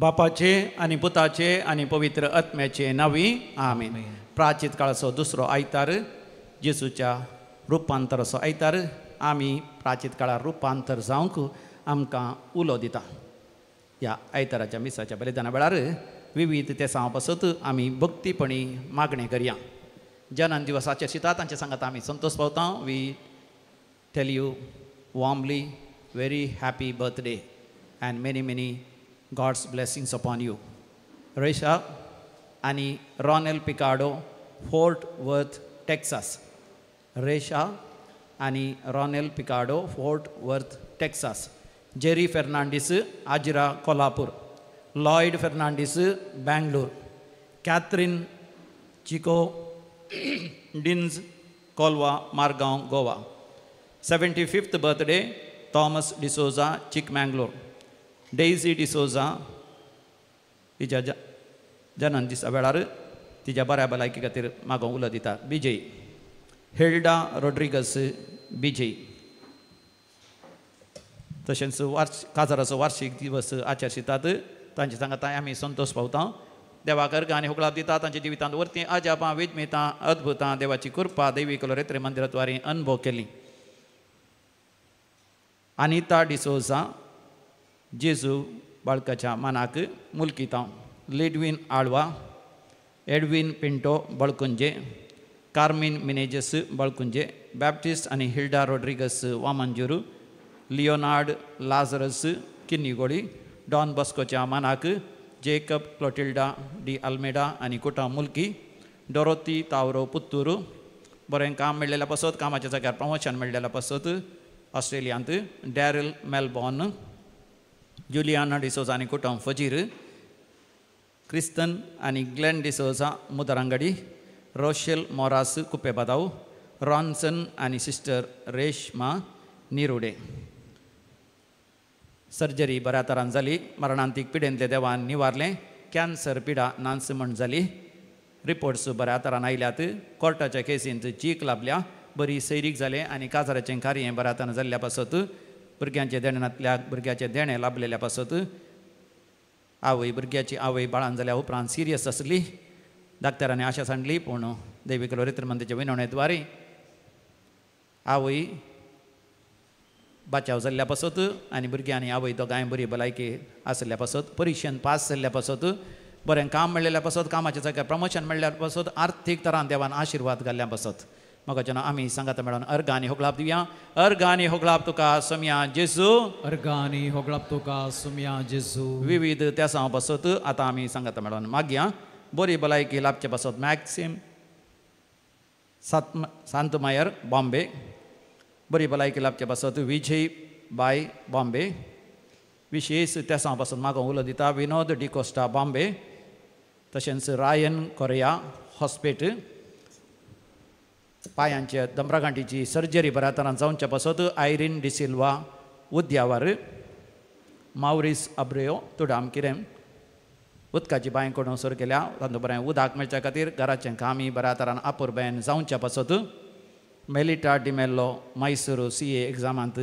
बापाचे आनी पुताचे आनी पवित्र आत्म्याचे नांवी आमेन. प्राचीत काळाचो दुसरो आयतार, जेजूच्या रुपांतराचो आयतार. आमी प्राचीत काळार रुपांतर जावंक आमकां उलो दिता. ह्या आयताराच्या मिसाच्या बलिदाना वेळार विविध तेसां पासत आमी भक्तीपणी मागणें करया. जनन दिवसाचे शिता तांचे सांगात आमी संतोश पावता. We tell you warmly very happy birthday and many many God's blessings upon you. Resha आनी Ronel Picado, Fort Worth, Texas. Resha आनी Ronel Picado, Fort Worth, Texas. Jerry Fernandes, Ajira, Kolhapur. Lloyd Fernandes, Bangalore. Catherine Chico Diniz, Colva, Margao, Goa. 75th birthday Thomas D'Souza, Chikmagalur. Daisy D'Souza हिच्या जनन दिसा वेळार तिच्या बऱ्या भलायकी खातीर मागोवंक उलो दिता. Vijay Hilda Rodrigues Vijay. तशेंच काजाराचो वार्षीक दिवस आचरितात तांचे सांगाता आमी संतोश पावता. देवाक अर्घ आनी होगळाप दिता. तांच्या जिवितांत वरतीं अजापां, विजमितां, अद्भुतां देवाची कृपा दैवी कलोरेत्रे मंदिराद्वारे अनुभव केली. अनिता डिसोजा जेजू बाळकाच्या मानाक मुलकितांव. Lidwin Alva, Edwin Pinto Balkunje, Carmen Menezes Balkunje, Baptist आनी Hilda Rodrigues Vamanjoor, Leonard Lazarus Kinnigoli, Don बॉस्कोच्या मानाक जेकब क्लोटिल्डा डी आल्मेडा आनी कुटा मुलकी, डोरोती तावरो पुत्तूर. बरें काम मेळ्ळेल्या पासत, कामाच्या जाग्यार प्रमोशन मेळ्ळेल्या पासत ऑस्ट्रेलियांत डॅरल मेलबॉर्न, जुलियाना डिसोजा आनी कुटुंब फजीर, क्रिस्तन आनी ग्लॅन डिसोजा मुदरांगडी, रोशेल मोरास कुपेबादाव, रॉन्सन आनी सिस्टर रेशमा निरुडे. सर्जरी बऱ्या तरान जाली. मरणांतीक पिडेंतले देवान निवारलें. कॅन्सर पिडा नांस म्हण जाली. रिपोर्ट्स बऱ्या तरान आयल्यात. कोर्टाच्या केसींत चीक लाभल्या. बरी सैरीक जालें आनी काजाराचें कार्य बऱ्या तरान जाल्ल्या पासत, भुरग्यांचे देणांतल्या भुरग्याचें देणें लाभलेल्या पासत, आवय भुरग्याची आवय बाळान जाल्या उपरांत सिरियस आसली. डाक्टरांनी आशा सांडली, पूण देवी कलोरेत्र मंदिराच्या विनवणेद्वारे आवय बाचाव जाल्ल्या पासत आनी भुरग्यांनी आवय दोगांय बरी भलायकी आसल्या पासत, परिक्षेन पास जाल्ल्या पासत, बरें काम मेळ्ळेल्या पासत, कामाच्या जाग्यार प्रमोशन मेळ्ळ्या पासत, आर्थीक तरान देवान आशिर्वाद घाल्ल्या पासत म्हाका आमी सांगाता मेळोन अर्घ आनी होगळाप दिवया. अर्घ आनी होगळाप तुका सोम्या जेजू, अर्घ आनी होगळाप तुका सोम्या जेजू. विविध तेसां पासत आतां आमी सांगाता मेळोन मागया. बरी भलायकी लाभचे पासत मॅक्सिम सांतमायर बॉम्बे, बरी भलायकी लाभचे पासत विजय बाय बॉम्बे, विशेष तेसां पासत मागोवंक उलो दिता विनोद डिकोस्टा बॉम्बे, तशेंच रायन कोरिया हॉस्पिटल. पायांचे दमरागांठीची सर्जरी बऱ्या तरान जावच्या पासत आयरीन डिसिल्वा उद्यावर, मावरीस अब्रेयो तुडाम किरेम. उदकाची बांय कडून सुरू केल्या तातूंत बरें उदक मेळच्या खातीर घराचें कामय बऱ्या तरान आपुरबायेन जावच्या पासत मेलिटा डिमेल्लो मैसूर CA एग्जामांत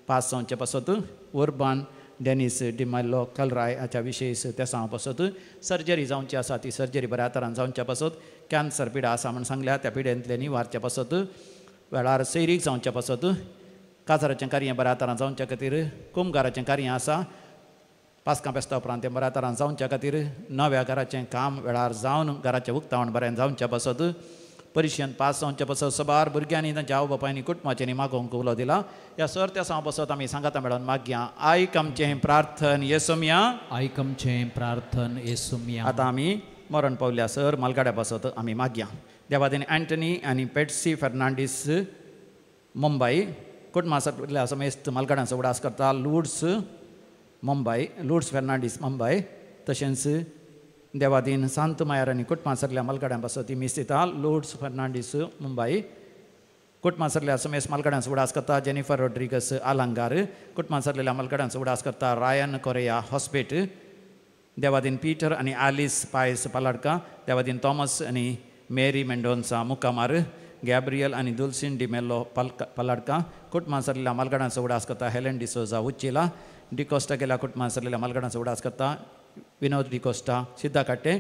पास जावचे पासत उर्बान डेनिस डिमेल्लो कलराय हाच्या विशेष तेसां पासत सर्जरी जावची आसा ती सर्जरी बऱ्या तरान जावच्या पासत, कॅन्सर पिडा आसा म्हूण सांगल्या त्या पिडेंतले निवारच्या पासत, वेळार सैरीक जावच्या पासत, काजाराचें कार्य बऱ्या तरान जावच्या खातीर कुमगाराचें कार्य आसा पास्कां फेस्ता उपरांत तें बऱ्या तरान जावच्या खातीर, नव्या घराचें काम वेळार जावन घराचें उक्तावण बरें जावच्या पासत, परिक्षेंत पास जावच्या पासत सबार भुरग्यांनी तांच्या आवय बापायनी कुटुंबाच्यांनी मागोवंक उलो दिला. ह्या सर त्या सांव पासत आमी सांगाता मेळोन मागया. आयक आमचें प्रार्थन येसुमया, आयक आमचें प्रार्थन येसुमया. आतां आमी मरण पावल्या सर मालगाड्या पासत आमी मागया. देवादीन अँटनी आनी पेट्सी फर्नांडीस मुंबय कुटुंबा सगल्या समेस्त मालगाड्यांचो उडास करता. लुड्स मुंबय, लुड्स फर्नांडीस मुंबय, तशेंच देवादीन सांत मायर आनी कुटुंबा सरल्या मालगाड्यां पासत ती मीस दिता. लुड्स फर्नांडीस मुंबय कुटुंबा सरल्या समेस्त मालगाड्यांचो उडास करता. जेनिफर रोड्रिगस आलांगार कुटुंबा सरलेल्या मालगाड्यांचो उडास करता. रायन कोरेया हॉस्पिट देवादीन पीटर आनी आलिस पायस पालाडका, देवादीन थॉमस आनी मेरी मेंडोन्सा मुकामार, गॅब्रियल आनी दुलसीन डिमेल्लो पालाडका, कुटुंबां सरलेल्या मालगडांचो उडास करता हेलन डिसोजा उच्चिला, डिकोस्टा गेल्या कुटुंबां सरलेल्या मालगडांचो उडास करता विनोद डिकोस्टा सिद्धा काट्टे,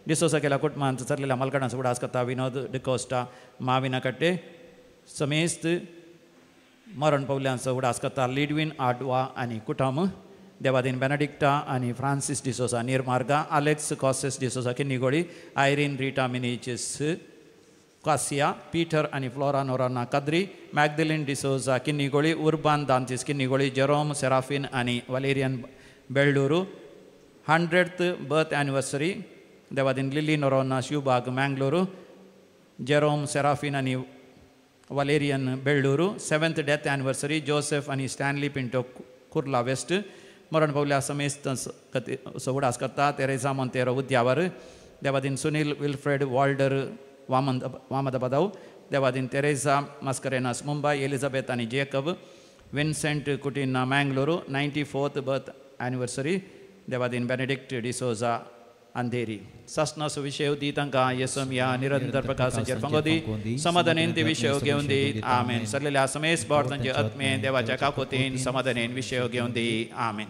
डिसोजा गेल्या कुटुंबांत सरलेल्या मालगडांचो उडास करता विनोद डिकोस्टा माविना काट्टे, समेस्त मरण पावल्यांचो उडास करता लिडवीन आडवा आनी कुटुंब, देवादीन बेनेडिक्टा आनी फ्रांसीस डिसोजा निर्मार्गा, आलेक्स कॉसेस डिसोजा किन्नीगोळी, आयरीन रिटा मिनीचिस कासिया, पीटर आनी Flora Noronha Kadri, Magdalene D'Souza Kinnigoli, Urban Dantis Kinnigoli, Jerome Seraphine आनी Valerian Belduru, 100th birth anniversary देवादीन Lily Noronha Shivbag Mangalore, Jerome Serafin आनी Valerian Belduru, 7th death anniversary Joseph आनी स्टॅनली पिंटो कुर्ला वेस्ट, मरण पावल्या समेस्त उडास करता तेरेझा मोंतेरो उद्यावर, देवादीन सुनील विल्फ्रेड वॉल्डर वामद पदव, देवादीन तेरेझा मस्करेनास मुंबय, एलिझाबेथ आनी Jacob, Vincent Coutinho Mangalore, 94th birth anniversary देवादीन बेनेडिक्ट डिसोजा अंधेरी. सासनाचो विशय दी तांकां येसम ह्या निरंतर प्रकाशाचेर फांगोदी, समाधानेन ते विशय घेवन दी, आमेन. सरलेल्या समेस बोर तांचे आत्मे देवाच्या काकोतीन समाधानेन विशय घेवन दी, आमेन.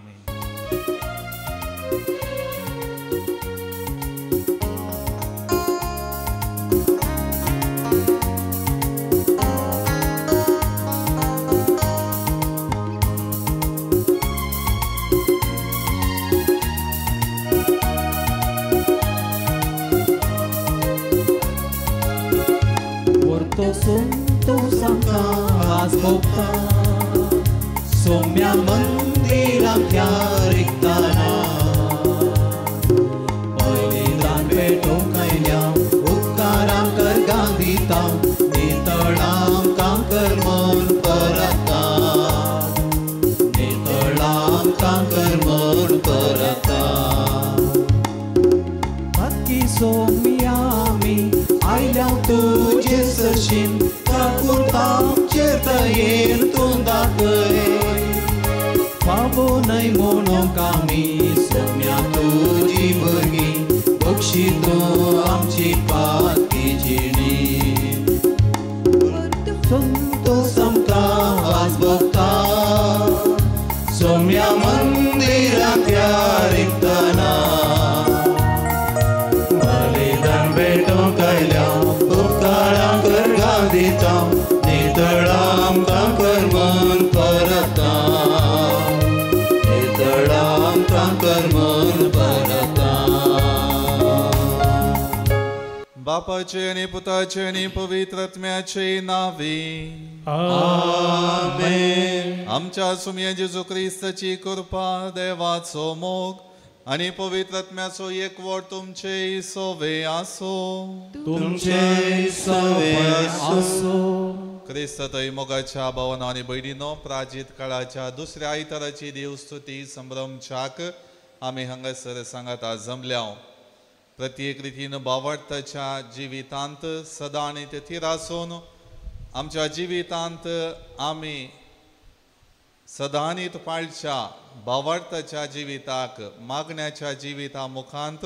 सोम्या मंदिरांतल्या रिगतना बलिदान भेटोवंक आयल्या उपकारां करगां दिता नितळ आमकां कर म्हूण परता, नितळ आमकां कर म्हूण परता. बाकी सोम्या आमी आयल्या तुजे सरशीन काकुळटाचेर दयेन तूं दाखय, फावो न्हय म्हणूंक आमी सोम्या तुजी भुरगीं, बक्षी तूं आमची पाती जिणी. संतोष आमकां आज भोगता सोम्या मंदिरांतल्या रिगतना, बलिदान भेटोवंक आयल्या उपकारां करगां दिता नितळ आमकां कर म्हूण परता, नितळ आमकां कर म्हूण परता. बापाचे आनी पुताचे आनी पवित्र आत्म्याचे नांवे आमेन. आमच्या सुमया जेजू क्रिस्ताची कृपा, देवाचो मोग आनी पवित्र आत्म्याचो एकवट तुमचे सोवे आसो, तुमचे सोवे आसो. क्रिस्त थंय मोगाच्या भावना आनी भयणीनो, प्राचीत काळाच्या दुसऱ्या आयताराची देवस्तुती संभ्रमच्याक आमी हांगासर सांगाता जमल्या. प्रत्येक रितीन बावडताच्या जिवितांत सदां आनी थीर आसून आमच्या जिवितांत आमी सदांनीत पाळच्या बावडताच्या जिविताक मागण्याच्या जिविता मुखांत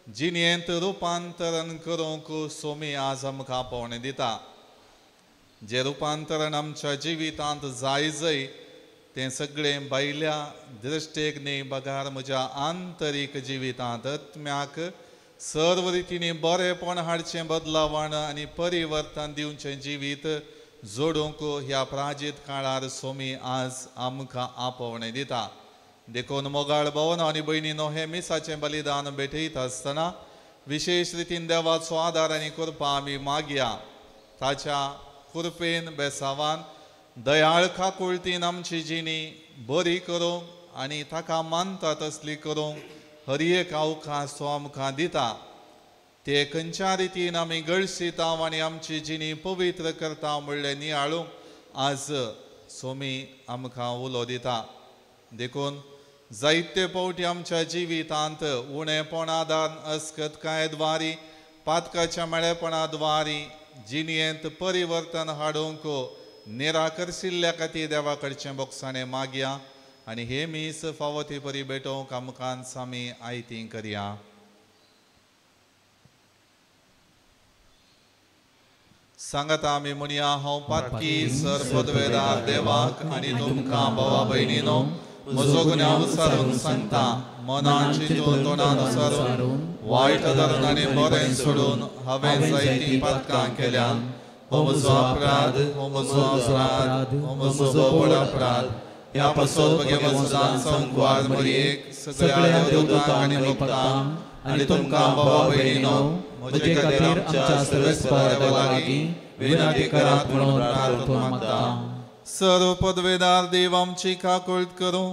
जिणेंत रुपांतरण करूंक सोमी आज आमकां पावणे दिता. जें रुपांतरण आमच्या जिवितांत जाय जय तें सगळें भायल्या दृश्टेक न्ही बगार म्हज्या आंतरीक जिवितांत आत्म्याक सर्व रितींनी बरेपण हाडचें बदलावण आनी परिवर्तन दिवचें जिवीत जोडूंक ह्या प्राजीत काळार सोमी आज आमकां आपोवणें दिता. देखून मोगाळ भवन आनी भयणीनो, हें मिसाचें बलिदान भेटयत आसतना विशेश रितीन देवाचो आदार आनी कृपा आमी मागया. ताच्या कृपेन बेसावान दयाळ काकुळतीन आमची जिणी बरी करूंक आनी ताका मानता तसली करूंक हर एक अवकाश तो आमकां दिता. ते खंयच्या रितीन आमी गळशिता आनी आमची जिणी पवित्र करता म्हणलें नियाळूंक आज सोमी आमकां उलो दिता. देखून जायते फावटी आमच्या जिवितांत उणेपणादान अस्कतकायेद्वारी पातकाच्या मेळेपणाद्वारी जिणेंत परिवर्तन हाडूंक निराकर्शिल्ल्या खातीर देवा कडचें बोगसाणें मागया आनी हे मीस फावो ती परी भेटोवंक आमकां आमी आयती करया. सांगाता आमी म्हणया, हांव पातकी सर्वपदवेदार देवाक आनी तुमकां भावा भयणीनो म्हजो गुन्यांव सारून सांगता. मनान चिंतून तोंडान सारून वायट धरून आनी बरें सोडून हांवें जायतीं पातकां केल्यान. हो म्हजो अपराध, हो म्हजो अपराध, हो म्हजो व्हड अपराध. ह्या पासत भगेवत सदांच संकवार मरियेक, सगळ्या देवदूतांक आनी भक्तांक आनी तुमकां भावा भयणीनो म्हजे खातीर आमच्या सर्वेस्पर देवा लागीं विनंती करात म्हणून प्रार्थना मागता. सर्व पदवेदार देव आमची काकूळट करूं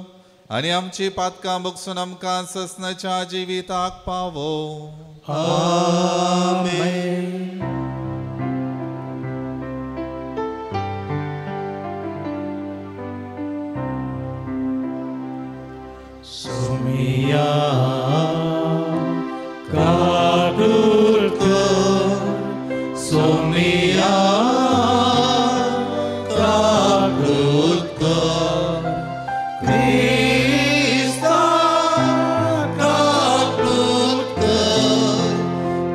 आनी आमची पातकां बगसून आमकां ससनाच्या जिविताक पावो. आमेन. सोमिया काकुळट कर, सोमिया काकुळट कर, क्रिस्ता काकुळट कर,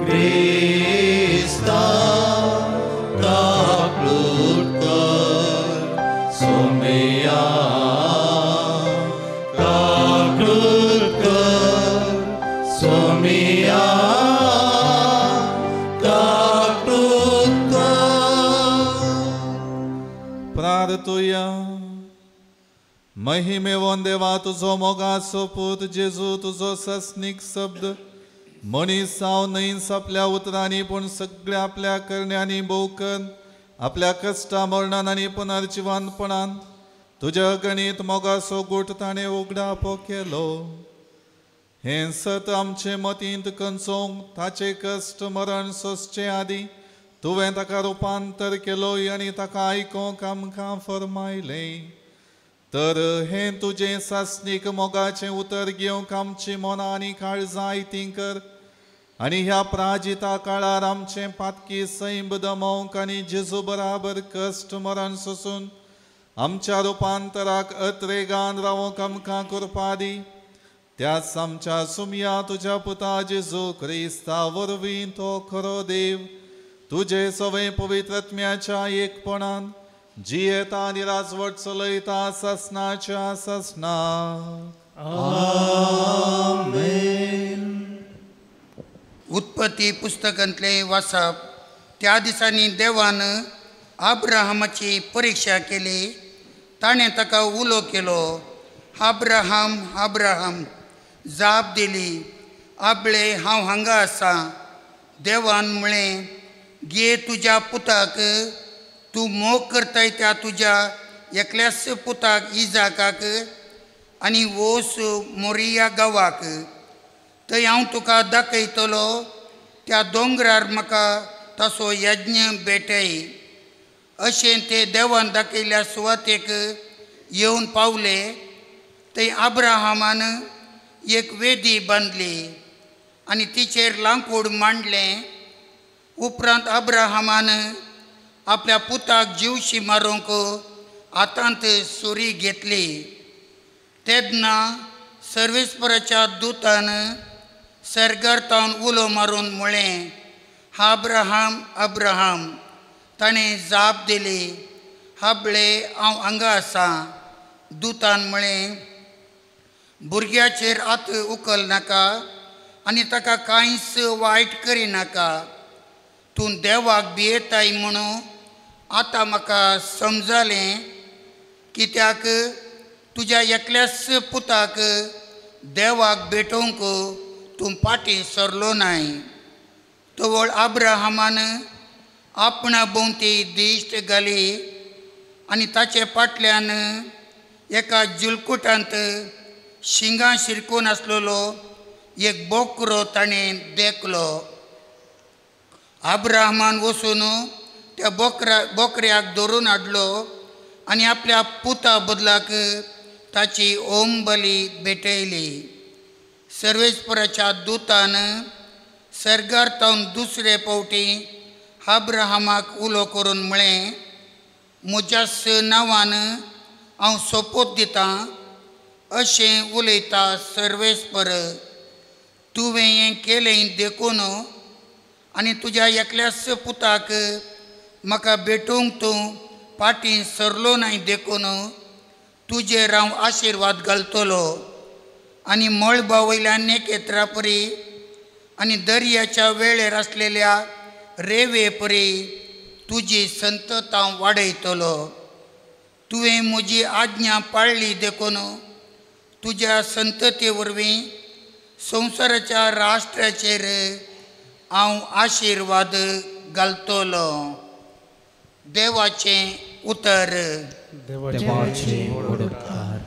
क्रिस्ता काकुळट कर, सोमिया काकुळट कर, सोमिया काकुळट कर. प्रार्थुया. महिमेवन देवा, तुजो मोगाचो पूत जेजू, तुजो सस्नीक शब्द मनीस जावन न्हय आपल्या उतरांनी पूण सगळ्या आपल्या करण्यांनी भोव कर आपल्या कश्टा मरणान आनी पुनर्जिवानपणान तुज्या गणीत मोगाचो गूट ताणें उगडापो केलो. हें सत आमचे मतींत कंचोवंक ताचे कश्ट मरण सोंसचे आदीं तुवें ताका रुपांतर केलो आनी ताका आयकोंक आमकां फरमायलें. तर हें तुजें सासणीक मोगाचें उतर घेवंक आमची मनां आनी काळजां आयतीं कर आनी ह्या प्राजिता काळार आमचें पातकी सैंब दमोवंक आनी जेजू बराबर कश्ट मरण सोसून आमच्या रुपांतराक अत्रेगान रावोंक आमकां कृपा दी. त्याच आमच्या सुमया तुज्या पुता जेजू क्रिस्ता वरवीं तो खरो देव तुजे सवय पवित्र आत्म्याच्या एकपणान जियेता आनी राजवट चलयता ससनाच्या ससना. आमेन. उत्पत्ती पुस्तकांतले वाचप. त्या दिसांनी देवान अब्राहमाची परिक्षा केली. ताणें ताका उलो केलो, अब्राहम अब्राहम. जाप दिली, आपले हांव हांगा आसा. देवान म्हळें, घे तुज्या पुताक, तूं मोग करताय त्या तुज्या एकल्याच पुताक इजाकाक, आनी वोस मोरिया गांवाक. थंय हांव तुका दाखयतलो त्या दोंगरार म्हाका तसो यज्ञ भेटय. अशें ते देवान दाखयल्ल्या सुवातेक येवन पावले. थंय अब्राहमान एक वेदी बांदली आनी तिचेर लांकूड मांडलें. उपरांत अब्राहमान आपल्या पुताक जिवशी मारूंक हातांत सुरी घेतली. तेन्ना सर्वेस्पराच्या दुतान सर्गार तावन उलो मारून म्हळें, अब्राहम अब्राहम. ताणें जाप दिली, हाबळे हांव हांगा आसा. दुतान म्हळें, भुरग्याचेर हात उखल नाका आनी ताका कांयच वायट करिनाका. तूं देवाक भियेताय म्हणून आतां म्हाका समजलें, कित्याक तुज्या एकल्याच पुताक देवाक भेटोवंक तूं फाटीं सरलो नाय. तवळ अब्राहमान आपणा भोंवती दिश्ट घाली आनी ताचे फाटल्यान एका जुलकुटांत शिंगां शिरकून आसलेलो एक बोकरो ताणें देखलो. अब्राहमान वचून त्या बोकऱ्याक धरून हाडलो आनी आपल्या पुता बदलाक ताची ओम बली भेटयली. सर्वेस्पराच्या दुतान सर्गार तावन दुसरे फावटी अब्राहमाक उलो करून म्हळें, म्हज्याच नांवान हांव सोपूत दितां, अशें उलयता सर्वेस्पर. तुवें हें केलें देखून आनी तुज्या एकल्याच पुताक म्हाका भेटूंक तूं फाटीं सरलो नाय देखून तुजेर हांव आशिर्वाद घालतलो आनी मळबा वयल्या नेकेत्रा परी आनी दर्याच्या वेळेर आसलेल्या रेवे परी तुजी संतत हांव वाडयतलो. तुवें म्हजी आज्ञा पाळ्ळी देखून तुज्या संतते वरवीं संवसाराच्या राष्ट्राचेर हांव आशिर्वाद घालतलो. देवाचें उतर. देवाचे उपकार.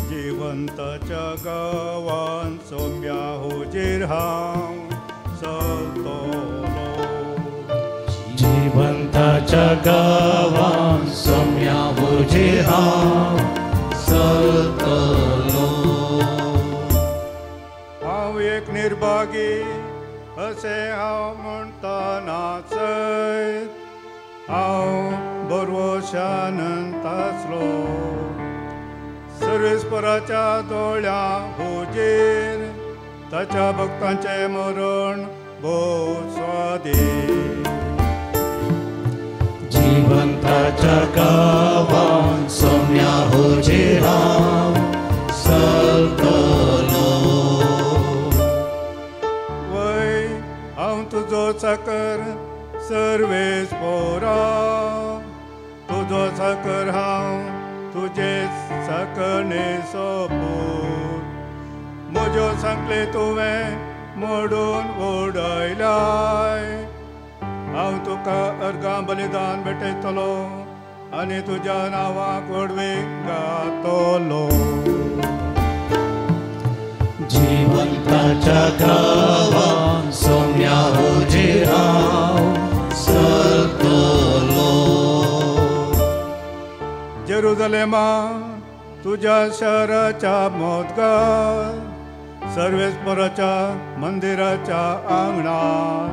जिवंताच्या गांवान सोम्या हुजीर हांव चलतलो. जिवंताच्या गांवान सोम्या हुजीर हांव चलतलो. हांव एक निर्भागी अशें हांव म्हणटा नाचयत, हांव बरवशानंत आसलो. सर्वेस्पराच्या दोळ्यां हुजीर ताच्या भक्तांचें मरण भोव स्वादीक. जिवंताच्या गांवान सोम्या हुजीर हांव चलतलो. वय हांव तुजो चाकर सर्वेस्परा, तुजो चाकर हांव तुजे चाकणे सोपूत. म्हज्यो सांगले तुवें मोडून उडयलाय, हांव तुका अर्गां बलिदान भेटयतलो आनी तुज्या नांवाक व्हडवीक गातलो. जिवंताच्या गांवान सोम्या हुजीर हांव चलतलो. जेरुजलेमा तुज्या शहराच्या मोदगार सर्वेस्पराच्या मंदिराच्या आंगणान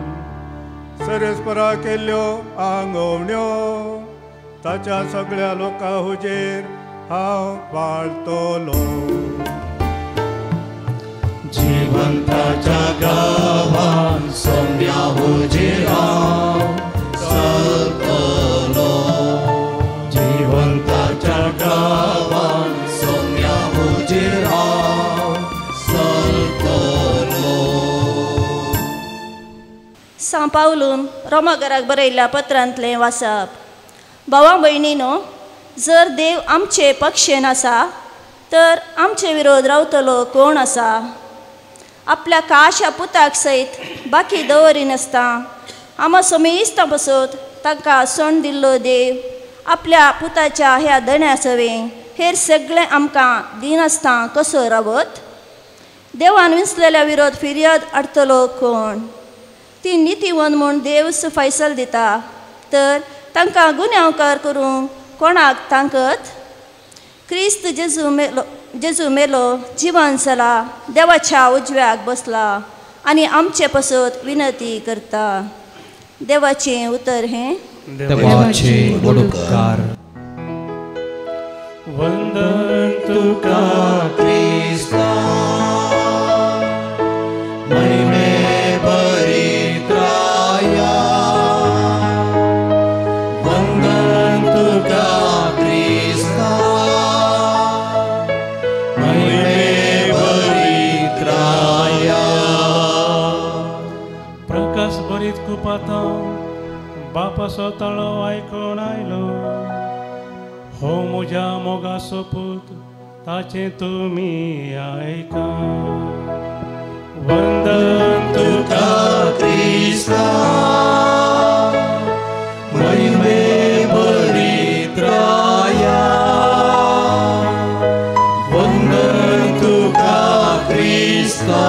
सर्वेस्परा केल्ल्यो आंगवण्यो ताच्या सगळ्या लोकां हुजीर हांव पाळतलो. जिवंताच्या गांवान सोम्या हुजीर हांव चलतलो. जिवंताच्या गांवान सोम्या हुजीर हांव चलतलो. सां पावलून रोमाघराक बरयल्ल्या पत्रांतलें वाचप. भावा भयणीनो, जर देव आमचे पक्षेन आसा तर आमचे विरोध रावतलो कोण आसा? आपल्या काशा पुताक सयत बाकी दवरिनासतना आमा समेस्तां पसत तांकां सण दिल्लो देव आपल्या पुताच्या ह्या दण्या सवें हेर सगळें आमकां दिनासतना कसो रावत? देवान विंचलेल्या विरोध फिर्याद हाडटलो कोण? ती नितीवन म्हूण देव फैसल दिता तर तांकां गुन्यांवकार करूंक कोणाक तांकत? क्रिस्त जेजू मेलो, जिवन जाला, देवाच्या उजव्याक बसला आनी आमचे पसत विनंती करता. देवाचें उतर हें. देवाचे उपकार. वंदन तुका क्रिस्ता, महिमे भरित्राया. वंदन तुका क्रिस्ता, महिमे भरित्राया. प्रकाश भरीत कुपाता बापाचो ताळो आयकून आयलो, हो म्हज्या मोगाचो पूत ताचें तुमी आयका. वंदन तुका क्रिस्ता, महिमे भरित्राया. वंदन तुका क्रिस्ता,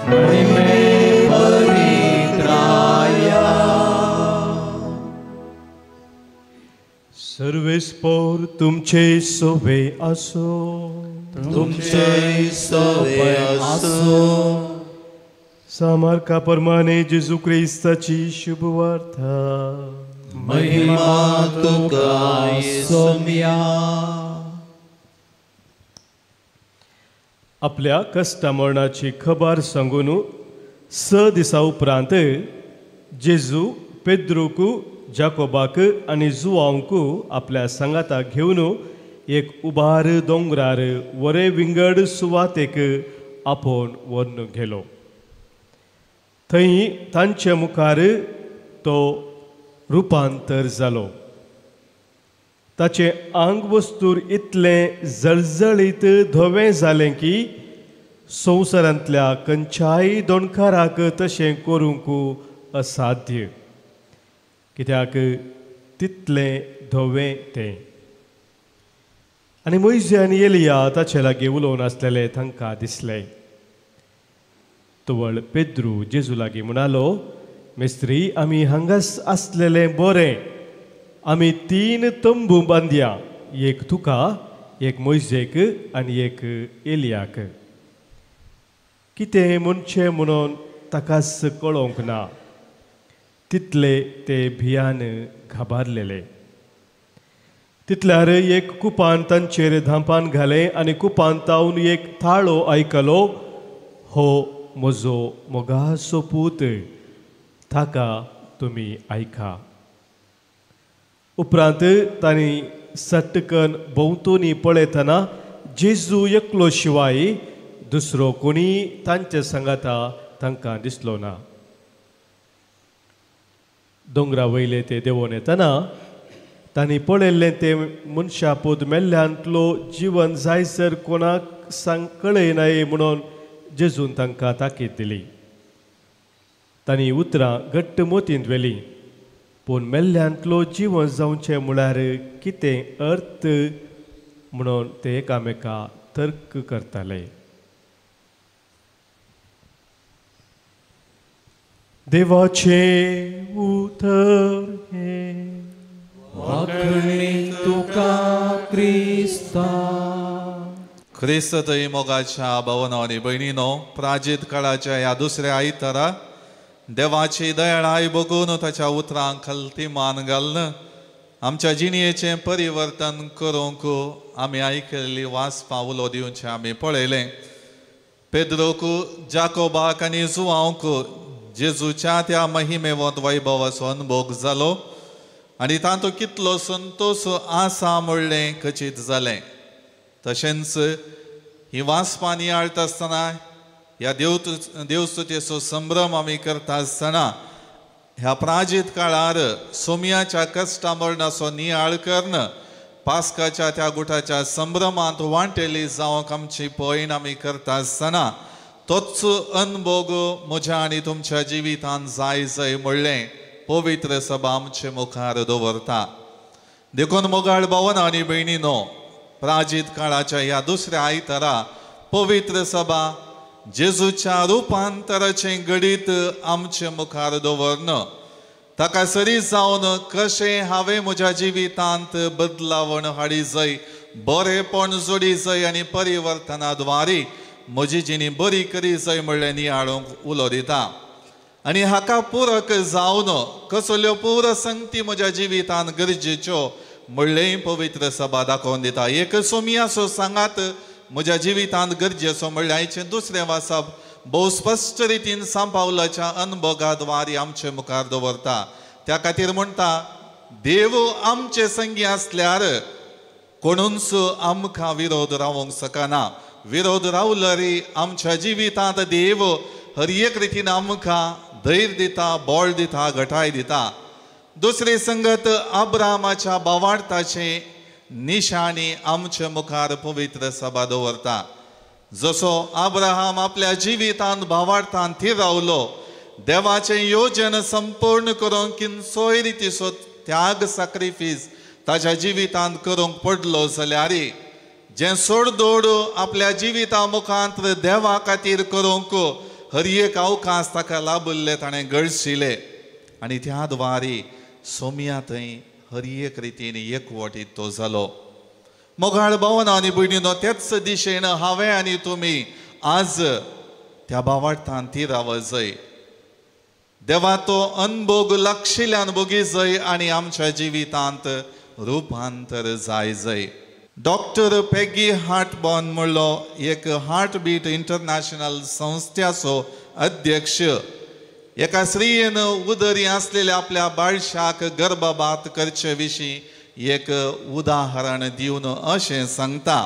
महिमे भरित्राया. सर्वेस्पर तुमचे सोवे आसो. तुमचे सोवे आसो. सामार्का प्रमाणे जेजू क्रिस्ताची शुभवार्ता. महिमा तुका सोम्या. आपल्या कश्टा मरणाची खबर सांगून 6 दिसा उपरांत जेजू पेद्रूक, जाकोबाक आनी जुवांक आपल्या सांगाताक घेवन एक उबार दोंगरार वरे विंगड सुवातेक आपोवन व्हरून गेलो. थंय तांचे मुखार तो रुपांतर जालो. ताचें आंगवस्तूर इतलें जळजळीत धवें जालें की संवसारांतल्या खंयच्याय दोणकाराक तशें करूंक असाध्य, कित्याक तितलें धवें तें. आनी मोयजे आनी एलिया ताचे लागीं उलोवन आसलेले तांकां दिसलें. तवळ पेद्रू जेजू लागीं म्हणालो, मिस्त्री, आमी हांगास आसलेलें बरें. आमी 3 तंबू बांदया, एक तुका, एक मोयजेक आनी एक एलियाक. कितें म्हणचें म्हणून ताकाच कळोवंक ना, तितले ते भियान घाबारलेले. तितल्यार एक कुपान तांचेर धांपान घालें आनी कुपान तावन एक थाळो आयकलो, हो म्हजो मोगाचो पूत, ताका तुमी आयका. उपरांत तांणी सटकन भोंवतणी पळयतना जेजू एकलो शिवाय दुसरो कोणी तांचे सांगाता तांकां दिसलो ना. दोंगरा वयले ते देंवोन येतना तांणी पळयल्लें तें मनशा पूत मेल्ल्यांतलो जिवन जायसर कोणाक सांग कळयनाय म्हणून जेजून तांकां ताकीद दिली. तांणी उतरां घट्ट मोतींत व्हेलीं, पूण मेल्ल्यांतलो जिवन जावचें म्हळ्यार कितें अर्थ म्हणून ते एकामेका तर्क करताले. देवाचें उतर हें. वाखणी तुका क्रिस्ता. क्रिस्त थंय मोगाच्या भावना आनी भयणीनो, प्राजीत काळाच्या ह्या दुसऱ्या आयतारा देवाची दयाळाय बघून ताच्या उतरांक खलती मान घालून आमच्या जिणयेचें परिवर्तन करूंक आमी आयकल्ली वाचपां उलो दिवचें आमी पळयलें. पेद्रोक, जाकोबाक आनी जुवांक जेजूच्या त्या महिमेवंत वैभवाचो अनुभोग जालो आनी तातूंत कितलो संतोश आसा म्हणलें खचीत जालें. तशेंच ही वाचपां नियाळटा आसतना ह्या देवस्तुतेचो संभ्रम आमी करता आसतना ह्या प्राजीत काळार सोमयाच्या कश्टा मरणाचो नियाळ करून पास्काच्या त्या गुटाच्या संभ्रमांत वांटेली जावंक आमची पयण आमी करता आसतना तोच अनभोग म्हज्या आनी तुमच्या जिवितांत जाय जाय म्हणलें पवित्र सभा आमचे मुखार दवरता. देखून मोगाळ भावना आनी भयणीनो, प्राजीत काळाच्या ह्या दुसऱ्या आयतारा पवित्र सभा जेजूच्या रुपांतराचें घडीत आमचे मुखार दवरन ताका सरी जावन कशें हांवें म्हज्या जिवितांत बदलावण हाडी जाय, बरेपण जोडी जाय आनी परिवर्तना द्वारे म्हजी जिणी बरी करी जाय म्हणलें नियाळूंक उलो दिता. आनी हाका पुरक जावन कसल्यो पूर संगती म्हज्या जिवितांत गरजेच्यो म्हणलेंय पवित्र सभा दाखोवन दिता. एक सोमियाचो सांगात म्हज्या जिवितांत गरजेचो म्हणल्यार आयचें दुसरें वाचप भोव स्पश्ट रितीन सांपावलाच्या अनुभोगाद्वारे आमचे मुखार दवरता. त्या खातीर म्हणटा, देव आमचे संगी आसल्यार कोणूच आमकां विरोध रावंक शकना. विरोध रावलो रे आमच्या जिवितांत देव हर एक रितीन आमकां धैर्य दिता, बळ दिता, घटाय दिता. दुसरी संगत अब्रामाच्या भावार्थाचे निशाणी आमचे मुखार पवित्र सभा दवरता. जसो अब्राहम आपल्या जिवितांत भावार्थान थीर रावलो, देवाचें योजन संपूर्ण करूंक किनसोय रितीचो त्याग साक्रिफीस ताच्या जिवितांत करूंक पडलो जाल्यार जें सोडदोड आपल्या जिविता मुखांत देवा खातीर करूंक हर एक अवकाश ताका लाभिल्ले ताणें गळशिले आनी त्या द्वारे सोम्या थंय हर एक रितीन एकवटीत तो जालो. मोगाळ भावना आनी भयणीनो, तेच दिशेन हांवें आनी तुमी आज त्या भावार्थान ती रावजय. देवा तो अनभोग लागशिल्ल्यान भोगी जय आनी आमच्या जिवितांत रुपांतर जाय जय. डॉक्टर पेगी हार्टबॉर्न म्हणलो एक हार्टबीट इंटरनॅशनल संस्थेचो अध्यक्ष एका स्त्रियेन उदरी आसलेल्या आपल्या बाळशाक गर्भपात करचे विशीं एक उदाहरण दिवन अशें सांगता.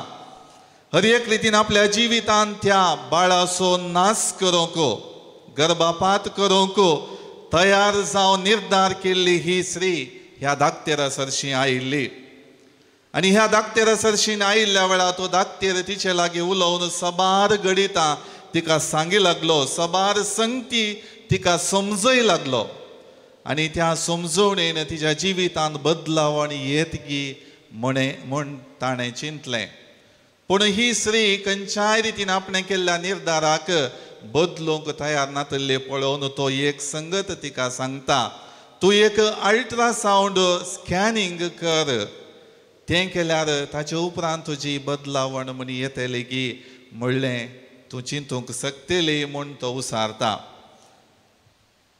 हर एक रितीन आपल्या जिवितांत त्या बाळाचो नाश करूंक गर्भपात करूंक तयार जावन निर्धार केल्ली ही स्त्री ह्या दाक्तेरा सरशी आयिल्ली. आनी ह्या दाक्तेरा सरशीन आयिल्ल्या वेळार तो दाक्तेर तिचे लागीं उलोवन सबार घडितां तिका सांगी लागलो, सबार संगती तिका समजय लागलो आनी त्या समजवणेन तिच्या जिवितांत बदलावण येत गी म्हणे म्हूण ताणें चिंतलें. पूण ही स्त्री खंयच्याय रितीन आपणें केल्ल्या निर्धाराक बदलूंक तयार नातल्ली पळोवन तो एक संगत तिका सांगता, तूं एक अल्ट्रासावंड स्कॅनिंग कर, तें केल्यार ताचे उपरांत तुजी बदलावण म्हण येतली गी म्हणलें तूं चिंतूंक शकतली म्हूण तो उसारता.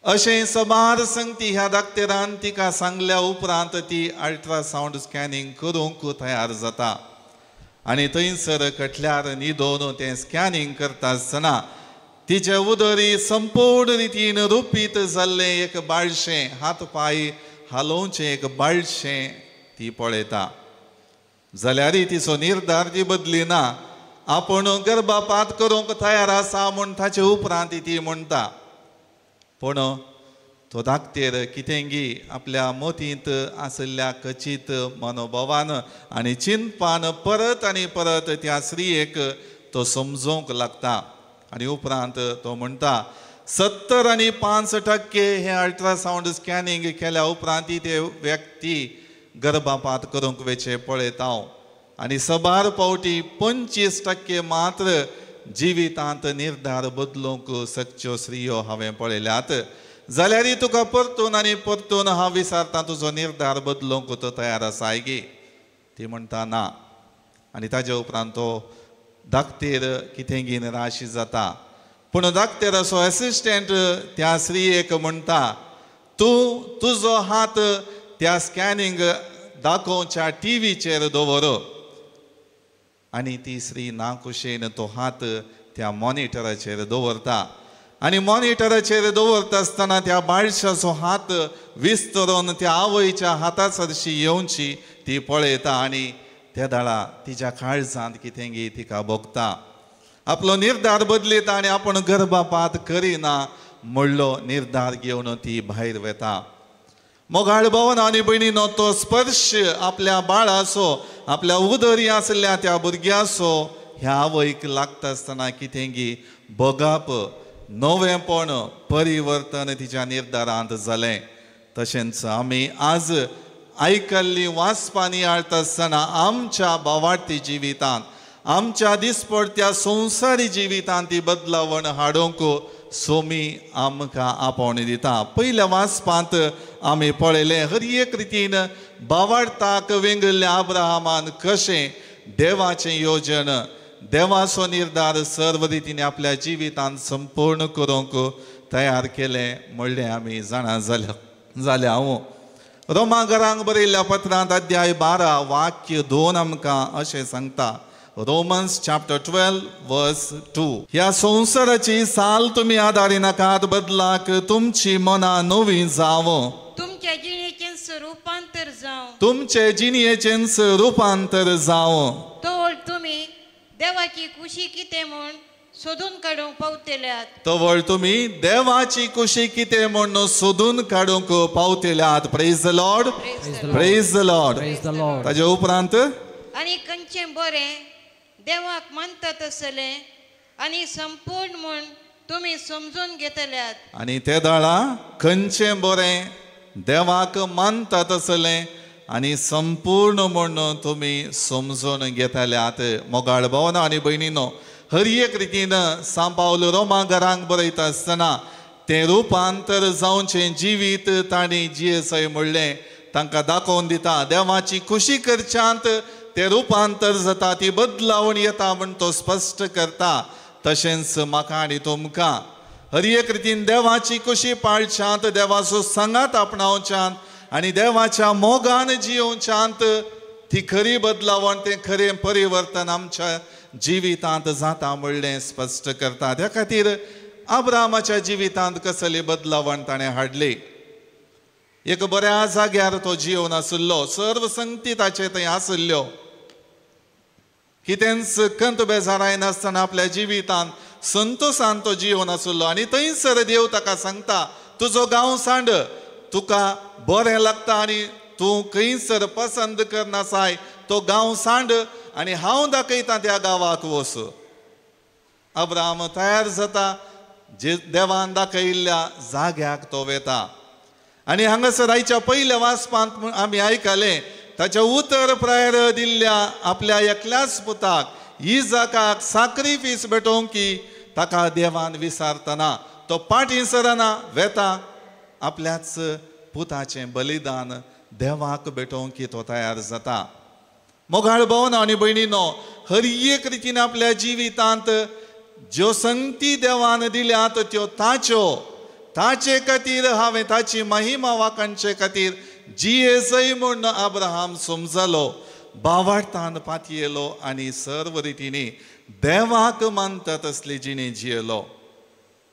अशें सबार संगती ह्या दाक्तेरान तिका सांगल्या उपरांत ती अल्ट्रासावंड स्कॅनिंग करूंक तयार जाता आनी थंयसर कटल्यार न्हिदोवन तें स्कॅनिंग करता आसतना तिचे उदरी संपूर्ण रितीन रुपीत जाल्लें एक बाळशें, हात पांय हालोवचें एक बाळशें ती पळयता. जाल्यारय तिचो निर्धार ती बदली ना. आपूण गर्भपात करूंक तयार आसा म्हूण ताचे उपरांत ती म्हणटा. पूण तो दाक्तेर कितेंगी आपल्या मतींत आशिल्ल्या कचीत मनोभावान आनी चिंतपान परत आनी परत त्या स्त्रियेक तो समजोवंक लागता आनी उपरांत तो म्हणटा 75% हे अल्ट्रासावंड स्कॅनिंग केल्या उपरांत ते व्यक्ती गर्भपात करूंक वेचे पळयता हांव आनी सबार पावटी 25% मात्र जिवितांत निर्धार बदलूंक शकच्यो स्त्रियो हांवें पळयल्यात. जाल्यारय तुका परतून आनी परतून हांव विचारता तुजो निर्धार बदलूंक तो तयार आसाय गी? ती म्हणटा ना. आनी ताजे उपरांत तो दाक्तेर कितेंगी निराशी जाता. पूण दाक्तेराचो एसिस्टंट त्या स्त्रियेक म्हणटा, तूं तुजो हात त्या स्कॅनिंग दाखोवच्या टिवीचेर दवर. आनी ती स्त्री नाखुशेन तो हात त्या मॉनिटराचेर दवरता आनी मॉनिटराचेर दवरता आसतना त्या बाळशाचो हात विस्तरून त्या आवयच्या हाता सरशी येवची ती पळयता आनी त्या दाळा तिच्या काळजांत कितेंगी तिका भोगता. आपलो निर्धार बदलिता आनी आपूण गर्भपात करिना म्हणलो निर्धार घेवन ती भायर वता. मोगाळ भवन आनी भयणीनो तो स्पर्श आपल्या बाळाचो आपल्या उदरी आशिल्ल्या त्या भुरग्याचो ह्या आवयक लागता आसतना कितेंगी भोगप नवेंपण परिवर्तन तिच्या निर्धारांत जालें. तशेंच आमी आज आयकल्ली वाचपां नियाळता आसतना आमच्या भावार्थी जिवितांत आमच्या दिसपडत्या संवसारी जिवितांत ती बदलावण हाडूंक सोमी आमकां आपोवणी दिता. पयल्या वाचपांत आमी पळयलें हर एक रितीन भावार्थाक वेंगल्ल्या अब्राहमान कशें देवाचें योजन देवाचो निर्धार सर्व रितीन आपल्या जिवितांत संपूर्ण करूंक तयार केलें म्हणलें आमी जाणा जाल्या. हांव रोमा घरांक बरयल्ल्या पत्रांत अध्याय 12 वाक्य 2 आमकां अशें सांगता. रोमन्स चॅप्टर 12 वर्स 2. ह्या संवसाराची साल तुमी आदारी नाकात, बदलाक तुमची मनां नवीं जावं, तुमच्या जिणेचेंच रुपांतर जावं, तुमचे जिणेचेंच रुपांतर जावं. तवळ तुमी देवाची खुशी कितें म्हूण सोदून काडूंक पावतल्यात. तवळ तुमी देवाची खुशी कितें म्हूण सोदून काडूंक पावतल्यात. Praise the Lord, praise the Lord. ताजे उपरांत आनी खंयचें बरें देवाक मानता तसलें आनी संपूर्ण म्हूण तुमी समजून घेतल्यात. आनी ते दाळा खंयचें बरें देवाक मानता तसलें आनी संपूर्ण म्हूण तुमी समजून घेतल्यात. मोगाळ भावना आनी भयणीनो हर एक रितीन सांव पावल रोमा घरांक बरयता आसतना तें रुपांतर जावचें जिवीत तांणी जियेसय म्हणलें तांकां दाखोवन दिता. देवाची खुशी करच्यांत तें रुपांतर जाता, ती बदलावण येता म्हूण तो स्पश्ट करता. तशेंच म्हाका आनी तुमकां हर एक रितीन देवाची कुशी पाळच्यांत, देवाचो सांगात आपणावच्यांत आनी देवाच्या मोगान जियोवच्यांत ती खरी बदलावण, तें खरें परिवर्तन आमच्या जिवितांत जाता म्हणलें स्पश्ट करता. त्या खातीर अब्रामाच्या जिवितांत कसली बदलावण ताणें हाडली. एक बऱ्या जाग्यार तो जियोवन आशिल्लो, सर्व संगती ताचे थंय आशिल्ल्यो, कितेंच कंत बेजाराय नासतना आपल्या जिवितांत संतोसान तो जियोवन आशिल्लो. आनी थंयसर देव ताका सांगता, तुजो गांव सांड, तुका बरें लागता आनी तूं खंयसर पसंद करनासाय तो गांव सांड आनी हांव दाखयता त्या गांवाक वच. अब्राम तयार जाता, जे देवान दाखयल्ल्या जाग्याक तो वेता. आनी हांगासर आयच्या पयल्या वाचपांत आमी आयकलें, ताच्या उतर प्रायर दिल्ल्या आपल्या एकल्याच पुताक इजाकाक साक्रिफीस भेटोवंक की ताका देवान विसारतना तो पाटी सरना वेता, आपल्याच पुताचें बलिदान देवाक भेटोवंक की तो तयार जाता. मोगाळ भोवन आनी भयणीनो, हर एक रितीन आपल्या जिवितांत ज्यो संगती देवान दिल्यात त्यो ताच्यो, ताचे खातीर हांवें ताची महिमा वाखाणचे खातीर जियेसय म्हूण अब्राहम समजलो, बावार्थान पातयेलो आनी सर्व रितींनी देवाक मानता तसली जिणे जियेलो.